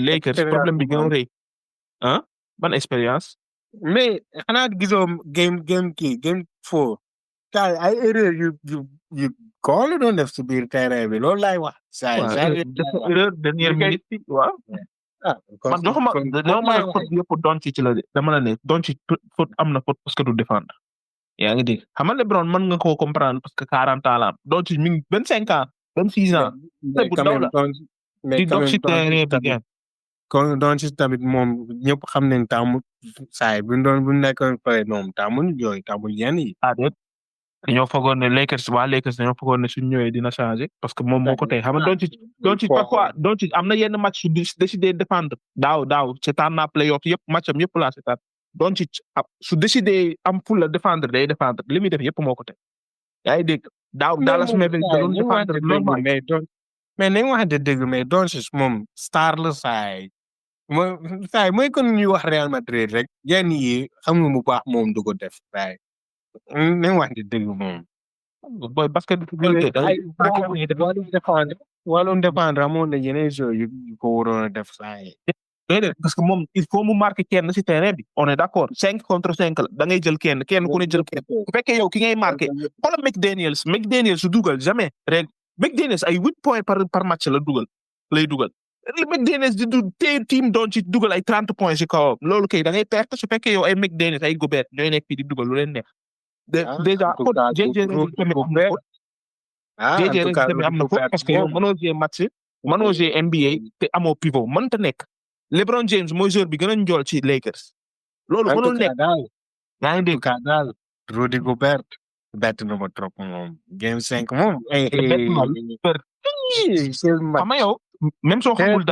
A: Lakers problème bi gën a rëy ban expérience
C: mais xanaa gisoo game 4 ay erreur yu ko la doon def ci biir terrain bi loolu laay wax
A: erreur dernière minute waaw man doxuma dama ne faute bi yëpp Doncic la de dama la ne Doncic faute am na faute parce que du défendre yaa ngi dégg xam nga LeBron mën nga koo comprendre parce que 40 ans la am Doncic mi ngi 25 ans 26 ans te bu ndaw la di dox ci terrain bi ngeen
C: kon Doncic tamit moom ñëpp xam nañ tàmmul saay bu nekkoon pare moom tàmmul yenn yi
A: dañoo fogoon ne Lakers dañoo fogoon ne suñ ñëwee dina changer parce que moom moo ko tey xam nga Doncic parfois Doncic am na yenn match su décidé défendre daaw seetaan naa playoff yëpp match am yëpp laa seetaan Doncic su décidé am pour la défendre day défendre li muy def yëpp moo ko tey yaa ngi dégg daaw Dallas Mavericks da doon défendre
C: mais nañ waxante dëgg mais Doncic moom star la saay mooy kon ñuy wax Real Madrid rek yenn yi xam nga mu baax moom du ko def saay nañ wax dëgg moom.
A: boy basket
C: wàllum défendre amoon na yeneen jeux yu ko waroon a def saa yi.
A: parce que moom il faut mu marquer kenn ci terrain bi on est d'accord 5 contre 5 la da ngay jël kenn ku ne jël kenn bu fekkee yow ki ngay marqué xoolal McDaniels su dugal jamais rek McDaniels ay 8 points par match lay dugal. McDaniels di team doon ci dugal ay 30 points ci kawam loolu kay da ngay perte su fekkee yow ay McDaniels ay Gobert ñooy nekk fii di dugal lu leen neex. déjà JJ tamit am na foofu parce que yow mënoo jouer match mënoo jouer NBA te amoo pivot mënta nekk LeBron James mooy joueur bi gën a njool ci Lakers loolu mënul nekk yaa ngi dégg
C: daal Rudy Gobert bett na ma trop moom game 5 moom
A: xam nga yow même soo xamul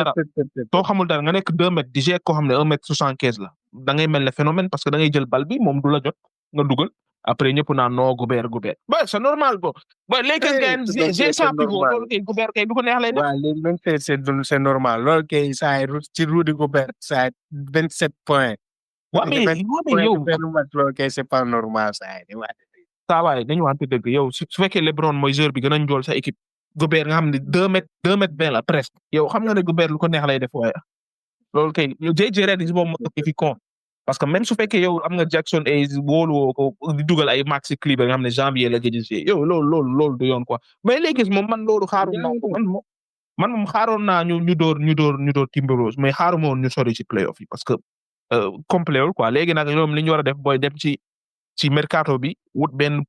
A: dara nga nekk 2 mètres di jouer koo xam ne 1 mètre 75 la da ngay mel ne phénomène parce que da ngay jël bal bi moom du la jot nga dugal après ñëpp naan non Gobert ba c'est normal bo ba Lakers gagne j'ai sans pivot loolu kay Gobert kay du ko neex lay def
C: waaw léegi même c'est normal loolu kay saa ci Rudy Gobert saa 27 points.
A: waaw mais yow
C: benn match loolu kay c'est pas normal saa
A: saa waay dañu waxante dëgg yow su fekkee LeBron mooy joueur bi gën a njool sa équipe Gobert nga xam ne 2 mètres 20 la presque yow xam nga ne Gobert lu ko neex lay def waaye loolu kay yow JJ Redick boobu moo fi con parce que même su fekkee yow am nga Jackson Hayes wóoluwoo ko di dugal ay max Kleber nga xam ne janvier la gëj a jouer yow loolu du yoon quoi mais léegi moom man loolu xaaru naa ko man moom xaaroon naa ñu door Timberwolves mais xaaruma woon ñu sori ci playoff yi parce que complet wul quoi léegi nag ñoom li ñu war a def booy dem ci mercato bi wut benn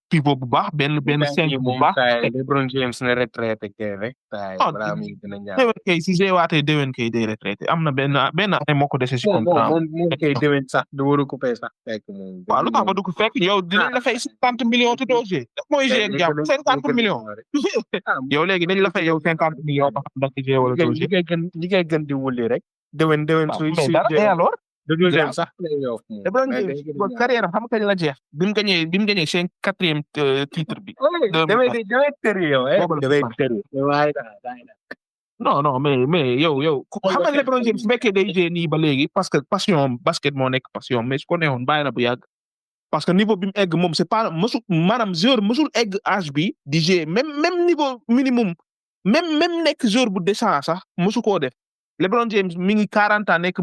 A: pivot bu baax benn cinq bu baax.
C: LeBron James ne retraité kay rek. balaa muy gën a ñaaw.
A: déwén kay si waatee déwén kay day retraité am na benn année moo ko dese si contrat.
C: moom kay déwén sax du waru ko fay sax fekk moom.
A: waaw lu tax ba du ko fekk yow dinañ la fay 50 millions te doo jee. mooy jee ak jàpp 50 millions. yow léegi dañ la fay yow 50 millions ba xam da nga jee wala doo jee.
C: ñi koy gën di wulli rek. déwén suy
A: alors.
C: dëgg la sax playoff moom.
A: LeBron James carrière xam nga kañ la jeex bi mu gagné seen 4e titre bi.
C: damay tëri yow damay tëri. waaye
A: non mais yow xam nga LeBron James su fekkee day jee nii ba léegi parce que passion basket moo nekk passion mais su ko neexoon bàyyi na bu yàgg parce que niveau bi mu egg moom c'est pas mësul maanaam joueur mësul egg âge bi di jee même niveau minimum même nekk joueur bu décent sax mësu koo def. LeBron James mi ngi 40 ans nekk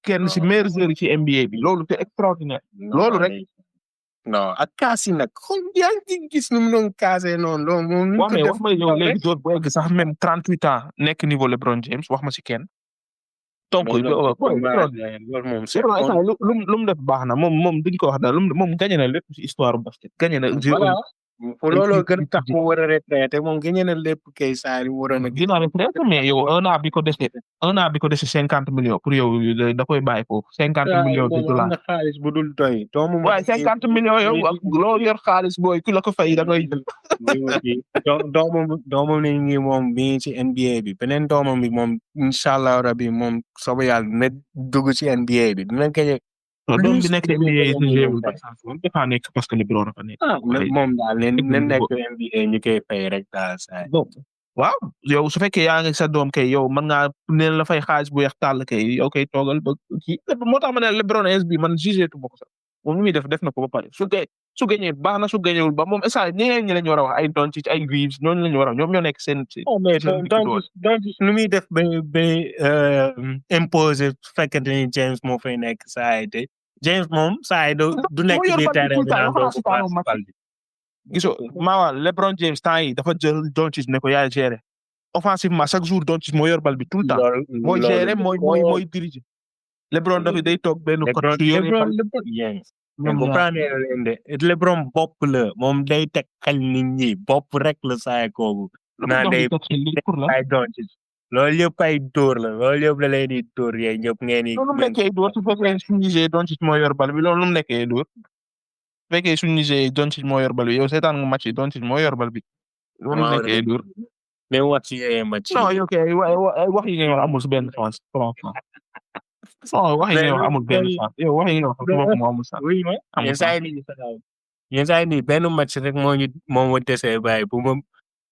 A: kenn ci meilleur joueur ci NBA bi loolu c'est extraordinaire. loolu rek.
C: non ak kaas yi nag xool yaa ngi gis nu mu doon kaasee noonu loolu moom.
A: wax ma yow léegi joueur bu egg sax même 38 ans nekk niveau LeBron James wax ma ci kenn. donc loolu
C: moom c'est
A: lu mu def baax na moom duñ ko wax daal moom gagné na lépp ci histoire basket gagné na.
C: looloo gën tax mu war a retraité moom gagné na lépp kay saa yi waroon a.
A: dina retraité mais yow un an bi ko dese 50 millions pour yow da koy bàyyi foofu 50 millions de dollars.
C: na xaalis bu dul doy.
A: waaye 50 millions yow ak loo yor xaalis booy ku la ko fay da ngay jël.
C: doomam ni ngi moom bi ci NBA bi beneen doomam bi moom incha allah rabi moom soobu yàlla dina dugg ci NBA bi dina gagné.
A: doom bi nekk NBA dafa nekk parce que LeBron dafa nekk.
C: moom daal leen nekk NBA ñu koy fay rek daal saa.
A: waaw yow su fekkee yaa ngi sa doom kay yow mën ngaa ne la fay xaalis bu weex tàll kay yow kay toogal ba kii moo tax ma ne LeBron bi man jugé tu bokk sax moom mi def na ko ba pare su gagné baax na su gagnéwul ba moom instant ñeneen ñi lañu war a wax ay Doncic ay Reeves ñooñu lañu war a ñoom ñoo nekk seen.
C: mais Doncic nu muy def ba imposer su fekkente ni James moo fay nekk saa yi te James moom saa yi du nekk ci terrain bi naan doo si
A: gisoo maa LeBron James temps yi dafa jël Doncic ne ko yaay gérer offensivement chaque jour Doncic moo yor bal bi tout le temps mooy gérer mooy diriger LeBron dafa day toog benn côté su yoree bal
C: LeBron bopp la moom day teg xel nit ñi bopp rek la saa kooku naa day ay Doncic loolu yëpp ay dóor la loolu yëpp la lay di dóor yee ñëpp ngeen di.
A: loolu mu nekkee dóor su fekkee suñu gisee Doncic moo yor bal bi loolu nu mu nekkee dóor su fekkee suñu gisee Doncic moo yor bal bi yow seetaan nga match yi Doncic moo yor bal bi. loolu mu nekkee dóor.
C: mais wax ci match yi.
A: non yow kay wax yi nga wax amul benn sens franchement. non wax yi nga wax amul benn sens yow wax yi nga wax amul sens.
C: yenn saa yi nii benn match rek moo ma desee bàyyi bu ma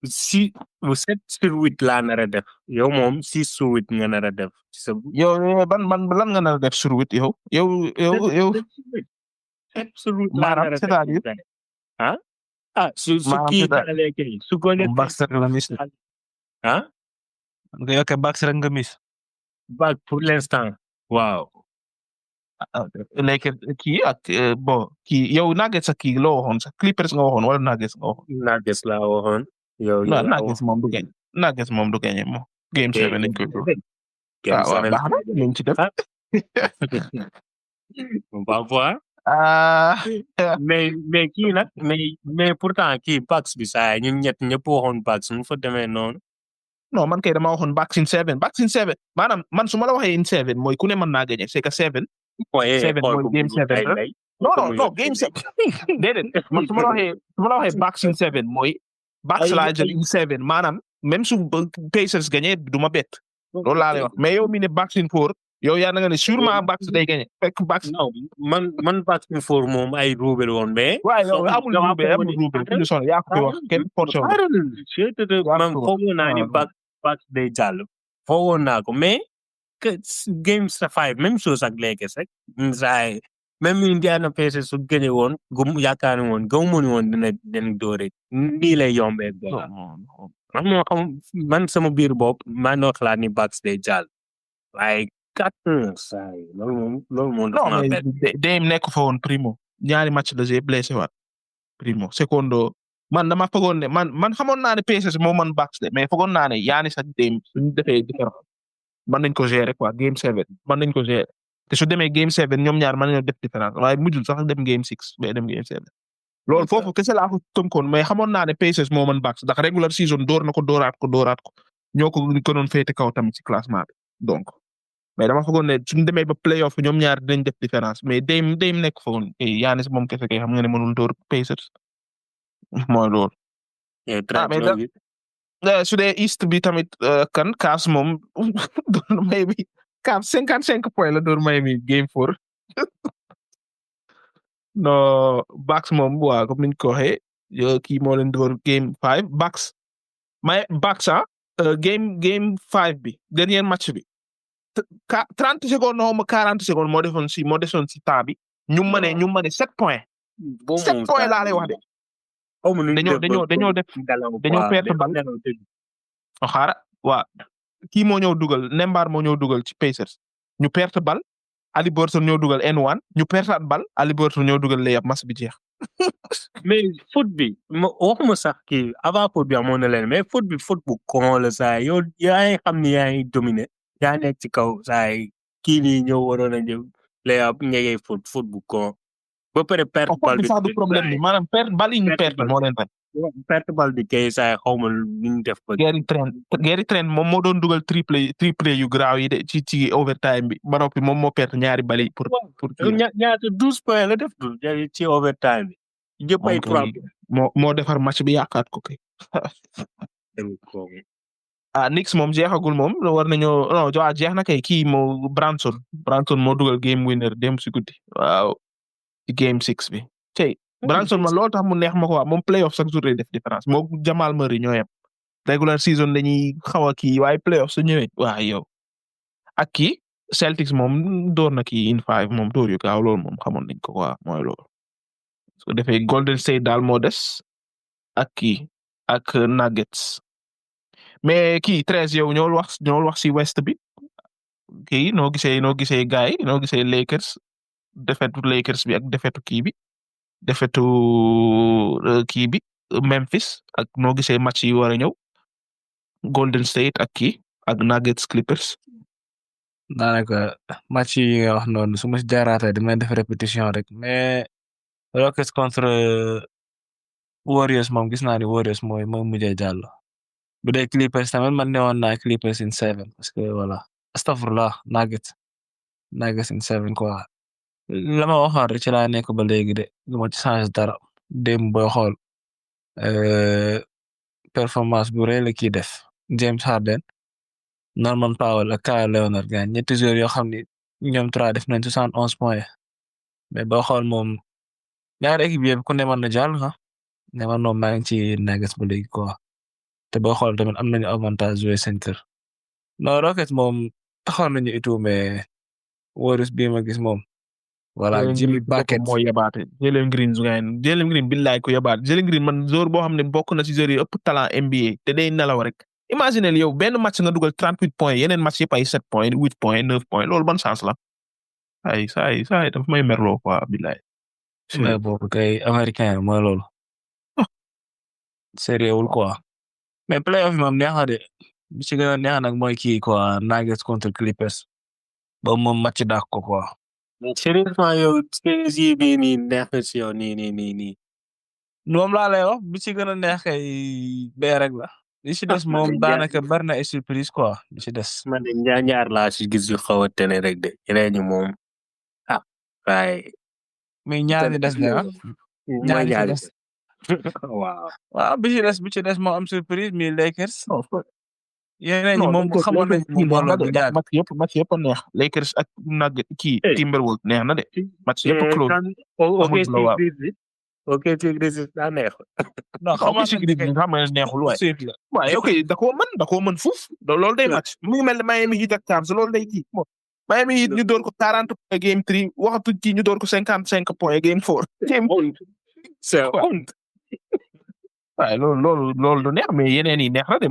C: 7/8 laa nar a def yow moom 6/8 nga nar a def.
A: yow ban lan nga nar a def sur 8 yow.
C: 7/8
A: maanaam c'est-à-dire
C: su kii dalee kay su ko nekk
E: Bucks rek la miss. nga yokkee Bucks rek nga miss.
C: Bucks pour l'instant waaw.
A: léegi kii ak bon kii yow Nuggets ak kii loo waxoon sax Clippers nga waxoon wala Nuggets nga waxoon.
C: Nuggets laa waxoon. yow
A: Nuggets moom du gagné Nuggets moom du gagné moom. Game 7 nañ koy dóor. waaw baax na ñu ci def.
C: on va voir. mais kii nag mais pourtant kii Bucks bi saa ñun ñëpp waxoon Bucks mu fa demee noonu.
A: non man kay dama waxoon Bucks in 7 maanaam man su ma la waxee in 7 mooy ku ne mën naa gagné c'est que 7. 7 mooy game 7 la. non game 7 déedéet man su ma la waxee Bucks in 7 mooy. Bucks laa jël in 7 maanaam même su Pacers gagné du ma bett. loolu laa lay wax mais yow mi ne Bucks in 4 yow yaa nga ne sûrement Bucks day gagné fekk Bucks.
D: non man Bucks in 4 moom ay ruube la woon mais.
A: waaye yow amul ruube fi ñu sonn yaa ko fi wax kenn forcé wu.
D: man foogoon naa ni Bucks day jàll. foogoon naa ko mais que game 5 même chose ak Lakers rek. saa même Indiana Pacers su gagné woon yaakaar ne woon gaw mu woon dina doore nii lay yombee. man moo xam man sama biir bopp maa noo xalaat ni Bucks day jàll waaye 4 saa yi loolu moom
A: non mais Dame nekk fa woon primo ñaari match la blessé waat primo secondo man dama foogoon ne man xamoon naa ne Pacers moo man Bucks de mais foogoon naa ne Giannis ak Dame suñu defee différence mën nañ ko gérer quoi game 7 mën nañ ko gérer te su demee game 7 ñoom ñaar mën nañoo def différence waaye mujjul sax dem game 6 ba dem game 7 loolu foofu kese laa ko tënkoon mais xamoon naa ne Pacers moo man Bucks ndax regular season door na ko dooraat ko ñoo ko doon féete kaw tamit ci classement bi donc mais dama foogoon ne suñu demee ba playoff ñoom ñaar dinañ def différence mais Dame nekk fa woon Giannis moom kese kay xam nga ne mënul door Pacers mooy loolu. su dee East bi tamit kan Cavs moom doon may bi Cavs 55 points la door may mi game 4 no Bucks moom waa comme niñ ko waxee kii moo leen door game 5 Bucks game 5 bi dernier match bi 30 secondes xaw ma 40 secondes moo desoon si temps bi ñu mëne 7 points. 7 points laa lay wax de. dañoo perte bal xaara waa kii moo ñëw dugal Nembar moo ñëw dugal ci Pacers ñu perte bal Ali Burton ñëw dugal N1 ñu pertaat bal Ali Burton ñëw dugal layup match bi jeex.
D: mais foot bi waxuma sax kii avant foot bi amoon na leen mais foot bu con la saa yow yaa ngi xam ni yaa ngi dominé yaa nekk ci kaw saa kii nii ñëw waroon a ñëw layup ñegee foot bu con ba pare perte bal bi
A: sax du problème bi maanaam perte bal yi ñu perte moo leen rek.
D: perte bal bi kay saa xaw ma lu ñu def ba.
A: Gary Trent moom moo doon dugal triple yu graaw yi de ci overtime bi ba noppi moom moo perte ñaari bal yi pour
D: ñaata 12 points la def ci overtime bi. ñëpp ay 3
A: moo defar match bi yàqaat ko kay. Knicks moom jeexagul moom war nañoo non jeex na kay kii moo Branson moo dugal game winner dem si guddi waaw ci game 6 bi tey. Branson man loolu tax mu neex ma ko waa moom playoff chaque jour day def différence moo Jamal Murray ñoo yem regular season dañuy xaw a kii waaye playoff su ñëwee waa yow ak kii Celtics moom door na kii in 5 moom door yu gaaw loolu moom xamoon nañ ko waa mooy loolu su ko defee Golden State daal moo des ak kii ak Nuggets mais kii 13 yow ñoo wax si West bi kii noo gisee gaay noo gisee Lakers defetu Lakers bi ak defetu kii bi. defetu kii bi Memphis ak noo gisee match yi war a ñëw Golden State ak kii ak Nuggets Clippers.
E: daanaka match yi nga wax noonu su ma si jaaraatee dama def répétition rek mais Rockets contre Warriors moom gis naa ni Warriors mooy mujjee jàll. bu dee Clippers tamit man newoon naa Clippers in 7 parce que voilà astafurlah Nuggets in 7 quoi. la ma waxoon rek ci laa nekk ba léegi de lu ma ci change dara dem booy xool performance bu rëy la kii def James Harden Norman Powell ak Kawhi Leonard gaañ ñetti joueurs yoo xam ni ñoom 3 def nañ 71 points mais boo xool moom ñaari équipe yëpp ku ne mën na jàll ne man moom maa ngi ci Nuggets ba léegi quoi te boo xool tamit am nañu avantage jouer seen kër non Rockets moom taxaw nañu itu mais Warriors bii ma gis moom. voilà Jimmy Bucket
A: moo yabaate Jalen Green billaay ko yabaate Jalen Green man joueur boo xam ne bokk na ci joueurs yi ëpp talent NBA te day nelaw rek imaginez yow benn match nga dugal 38 points yeneen match yëpp ay 7 points 8 points 9 points loolu ban chance la ay saa dafa may merloo quoi billaay.
E: mais boobu kay américain mooy loolu. sérieux wul quoi mais playoff moom neex na de bi ci gën a neex nag mooy kii quoi Nuggets contre Clippers ba moom match dàq ko quoi.
D: sérieusement yow série bii nii neex na si yow nii.
E: moom laa lay wax bi ci gën a neex kay bee rek la. li ci des moom daanaka bari na ay surprise quoi li ci des.
D: man de ñaar laa si gis yu xaw a tene rek de yeneen ñi moom waaye.
E: mais ñaar ñi des na ñaar ñi des.
D: waaw.
E: waaw bi ci des moo am surprise mi Lakers. yeneen ñi
A: non
E: moom
A: Lakers
E: xamoon nañ
A: Lakers
E: moom
A: kii neex na
E: loolu
A: de
E: du
A: ndax
E: jaar.
A: match yëpp a neex Lakers ak Nuggets kii
D: Eh.
A: Timberwolves neex na de match yëpp close
D: ok
A: amul blowout.
D: ok ci Grizzlies daa neex.
E: non
A: non
E: xamoon
A: si
E: nañ
A: gris
E: ne
A: bi xam nga neexul waaye.
E: suite la.
A: waaye ok da koo mën fuuf loolu day match mu ngi mel ne Miami Heat ak Cavs loolu day kii bon Miami Heat ñu door ko 40 points game 3 waxatu kii ñu door ko 55 points game 4 game
D: c'est
A: quoi.
D: honte.
A: waaye loolu du neex mais yeneen yi neex na de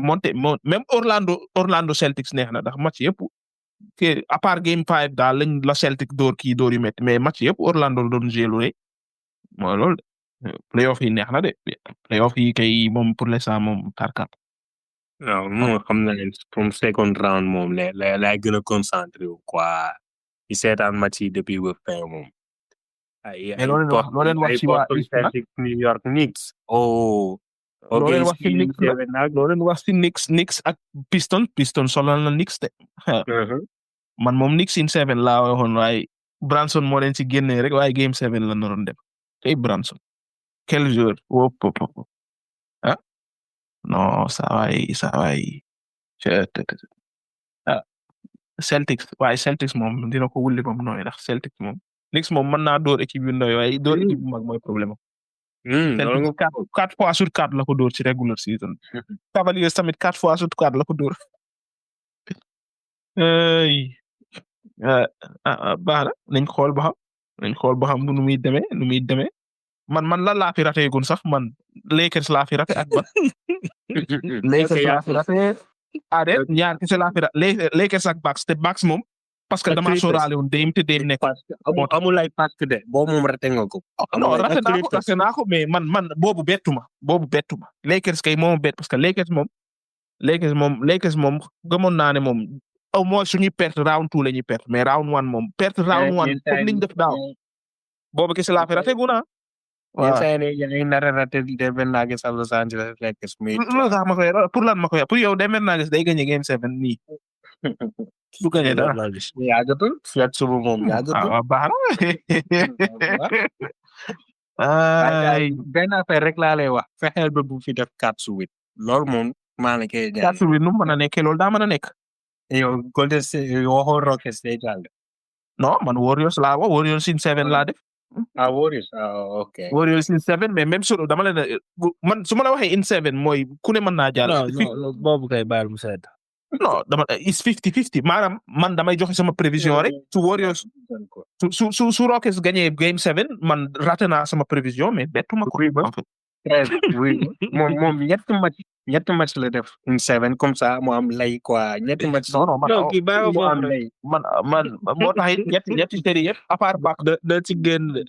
A: même Orlando Celtics neex na ndax match yëpp que à part game 5 daal lañ la Celtic door kii door yu métti mais match yëpp Orlando doon joué lu rëy mooy loolu de playoff yi neex na de playoff yi kay moom pour l'instant moom tarkat.
D: non moom xam na leen from second round moom lay gën a concentré wu quoi ci seetaan match yi depuis ba fin moom.
A: mais loo leen wax ci waa East nag
D: New York Knicks. oh.
A: loo leen wax ci Knicks nag loo leen wax ci Knicks ak Piston solal na Knicks de. man moom Knicks in 7 laa waxoon waaye Branson moo leen ci génnee rek waaye game 7 la naroon dem tey Branson. quel joueur wop ah non saa waay Celtics moom dina ko wulli moom nooy ndax Celtics moom Knicks moom mën naa door équipe yu ndaw waaye door équipe bu mag mooy problème Celtics 4 fois sur 4 la ko door ci regular season Cavaliers tamit 4 fois sur 4 la ko door baax na nañ xool ba xam nu muy demee man lan laa fi raté gun sax man Lakers laa fi raté ak ban Lakers laa fi raté adet ñaar kese laa fi raté Lakers ak Bucks te Bucks moom parce que dama sóoraale woon Dame te Dame nekk
D: amul ay pàcc de boobu moom raté nga ko.
A: non raté naa ko mais man boobu bettuma Lakers kay moom bett parce que Lakers moom gëmoon naa ne moom au moins suñuy perte round 2 la ñuy perte mais round 1 moom perte round 1 comme niñ def daaw boobu kese laa fi raté gu naa.
D: waaw yéen a nar a raté Denver Nuggets ak Los Angeles Lakers.
A: loolu sax ma koy pour lan ma koy pour yow Denver Nuggets day gagné game 7 nii. du gagné dara.
D: yàggatul fiat suba moom yàggatul.
A: waaw baax na.
D: benn affaire rek laa lay wax fexeel ba bu fi def 4-8 loolu moom maa ngi koy ñaan.
A: 4-8 nu mu mën a nekkee loolu daa mën a nekk.
D: yow Golden State waxoo Rockets day jàll.
A: non man Warriors laa wax Warriors in 7 laa def.
D: Warriors ok.
A: Warriors in 7 mais même sur dama leen man su ma la waxee in 7 mooy ku ne mën naa jàll.
E: non boobu kay bàyyil mu sedd.
A: non dama is 50-50 maanaam man damay joxe sama prévision rek su Warriors su Rockets gagné game 7 man raté naa sama prévision mais bettuma ko. en fait.
D: moom ñetti match la def in 7 comme ça mu am lay quoi ñetti match.
A: non
E: kii bàyyi ko
D: am lay.
A: man moo tax it ñetti série yëpp à part Bucks
E: da ci génn de.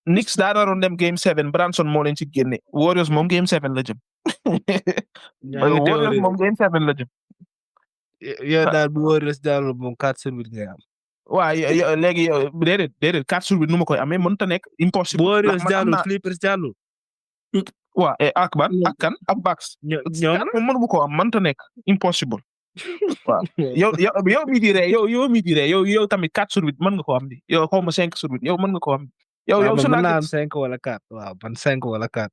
A: Knicks daa naroon dem game 7 Branson moo leen ci génne Warriors moom game 7 la jëm. Warriors moom game 7 la jëm.
E: yow daal bu Warriors daal moom 4-8 ngay am.
A: waaw léegi déedéet 4-8 nu ma koy amee mënut a nekk impossible.
E: bu Warriors jàllul Clippers jàllul.
A: waaw ak ban ak kan ak Bucks.
E: ñoom
A: moom mënu ma ko am mënut a nekk impossible. waaw yow mi di ree yow tamit 4-8 mën nga ko am di yow xaw ma 5-8 yow mën nga ko am. yow su
E: mën naa am 5 wala 4 waaw man 5 wala 4.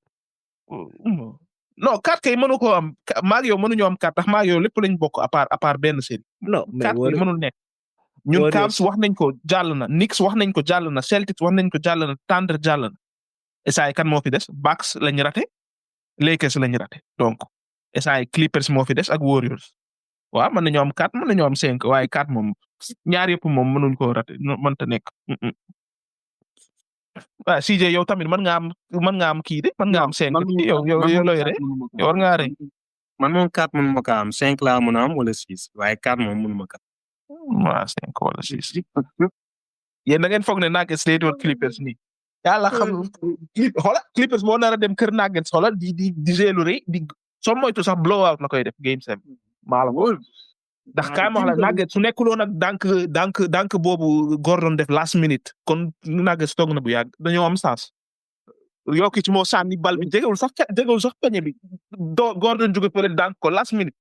A: non 4 kay mënu ko am maa ngi yow mënuñoo am 4 ndax maa ngi yow lépp lañ bokk à part benn série.
E: non mais
A: 4 kay mënul nekk. ñun Cavs wax nañ ko jàll na Knicks wax nañ ko jàll na Celtics wax nañ ko jàll na Thunder jàll na. esaay kan moo fi des Bucks lañ raté Lakers lañ raté donc esaay Clippers moo fi des ak Warriors. waaw mën nañoo am 4 mën nañoo am 5 waaye 4 moom ñaar yëpp moom mënuñ koo raté mënta nekk. waaw CJ yow tamit mën nga am kii de mën nga am 5 yow looy ree yow war ngaa ree.
D: man moom 4 mënuma ko am 5 laa mën a am wala 6 waaye 4 moom mënuma ko am.
A: waaw 5 wala 6. yéen da ngeen foog ne Nuggets lay doon Clippers nii. yàlla xam Clippers moo nar a dem kër Nuggets xoolal di géelu rëy di soo moytu sax blowout la koy def game 7. maa la ko ndax kaay ma wax la Nuggets su nekkuloon ak dank boobu Gordon def last minute kon Nuggets toog na bu yàgg dañoo am sens. Jokic moo sànni bal bi jegewul sax peñe bi Gordon jóge fële dank ko last minute.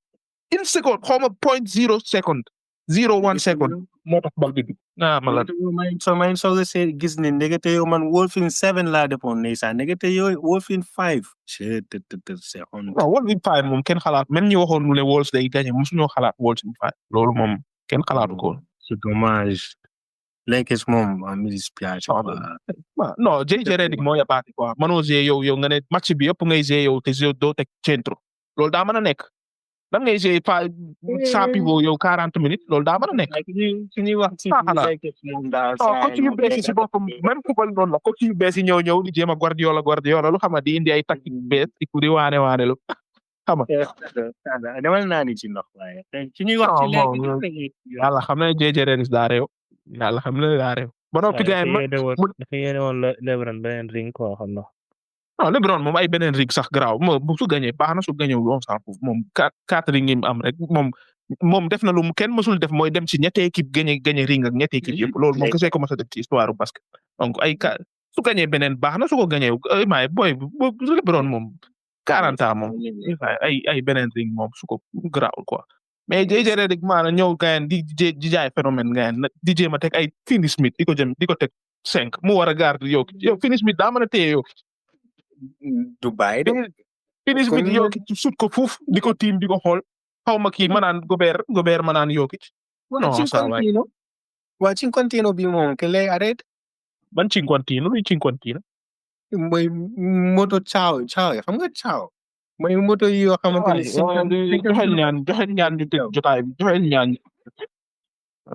A: 1 seconde xaw ma 0.0 seconde 0.1 second moo tax bal bi dugg. Ah malade.
D: may soog a see gis ne ndekete yow man Wolfin 7 laa defoon ndeysaan ndekete yow Wolfin 5. c'est honte.
A: non Wolves 5 moom kenn xalaat même ñi waxoon mu ne Wolves day gagné mosuñoo xalaat Wolves 5 loolu moom kenn xalaatu ko woon.
D: C'est dommage. Lakers moom am inspiration.
A: non JJ Redick moo yabaati quoi mënoo jouer yow nga ne match bi yëpp ngay jouer yow te doo teg centre loolu daa mën a nekk. da ngay jouer pas sans pivot yow 40 minutes loolu daa mën a nekk.
D: suñuy wax ci Lakers moom daal.
A: coach yu bees yi si boppam même football noonu la coach yu bees yi ñëw di jéem a Guardiola lu xam di indi ay tactique bees di waane lu xam nga.
D: demal naa ni ci ndox waaye. suñuy wax ci Lakers
A: yàlla xam na JJ Redick daa réew. yàlla xam na daa réew. ba noppi gars yi
E: dafa yéene woon LeBron beneen ring quoi xam na.
A: non LeBron moom ay beneen ring sax garaaw moom su gagné baax na su gagné wu moom 4 ring yi am rek moom def na lu mu kenn mësul def mooy dem ci ñetti équipe gagné ring ak ñetti équipe yëpp loolu moom kese ko mës a def ci histoire du basket donc su gagné beneen baax na su ko gagné maay boy LeBron moom 40 ans moom ay beneen ring moom su ko garaawul quoi mais JJ Redick maanaam ñëw gayen di jaay phénomène gayen di jéem a teg ay Finney Smith di ko teg 5 mu war a garder yow Finney Smith daa mën a téye yow
D: Dubai de.
A: Finney Smith Jokic sut ko fuuf di ko tiim di ko xool xaw ma kii ma naan Gobert ma naan Jokic. non ça va
D: waa Cinquantino bi moom que lay arrêté.
A: ban Cinquantino luy Cinquantino.
D: mooy moto Ciao xam nga Ciao. mooy moto yi yoo xamante ne.
A: joxe ñaan ñu tëj jotaay bi joxe ñaan.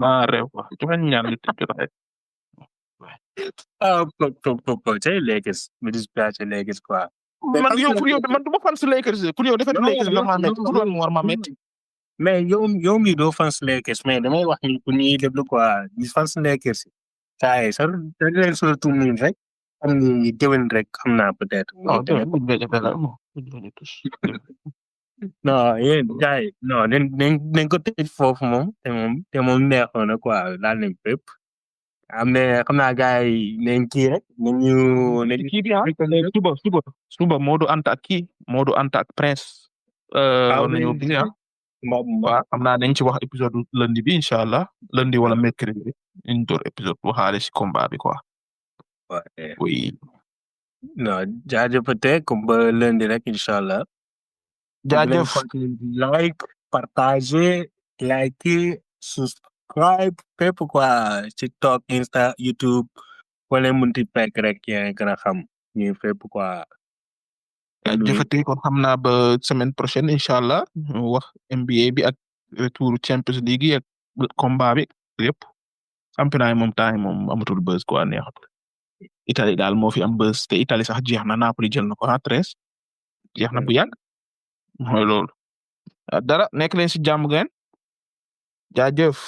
A: naa réew quoi joxe ñaan ñu tëj jotaay bi.
D: c'est Lakers mi dispace Lakers quoi.
A: man du ma fan si Lakers pour yow defe naa Lakers la ma metti pour loolu war ma metti.
D: mais yow mi doo fan si Lakers mais damay wax ni pour ñuy déglu quoi di fan si Lakers yi. saa yi sax dañ leen surtout nii rek. am ni déwén rek xam naa peut-être. non yéen gars yi non dañ ko tëj foofu moom te moom neexoon na quoi laal nañ fépp. am na xam naa gars yi nañ kii rek nañu
A: kii bi suba Modou Anta ak Prince. nañu bi waaw xam naa dañ ci wax épisode lundi bi incha allah lundi wala mercredi bi ñu door épisode waxaale si combat bi quoi. oui.
D: non jaajëfate comme ba lundi rek incha allah.
A: jaajëf
D: like partager liker subscribe fépp quoi TikTok Insta YouTube wala munti fekk rek yaa gën a xam ñu fépp quoi.
A: jaajëfate kon xam naa ba semaine prochaine incha allah ñu wax NBA bi ak retour Champions League yi ak combat bi yëpp championnat yi moom temps yi moom amatul buzz quoi neexatul. Italie daal moo fi am buzz te Italie sax jeex na Napoli jël na ko 13 jeex na bu yàgg mooy loolu dara nekk leen si jàmm ngeen jaajëf.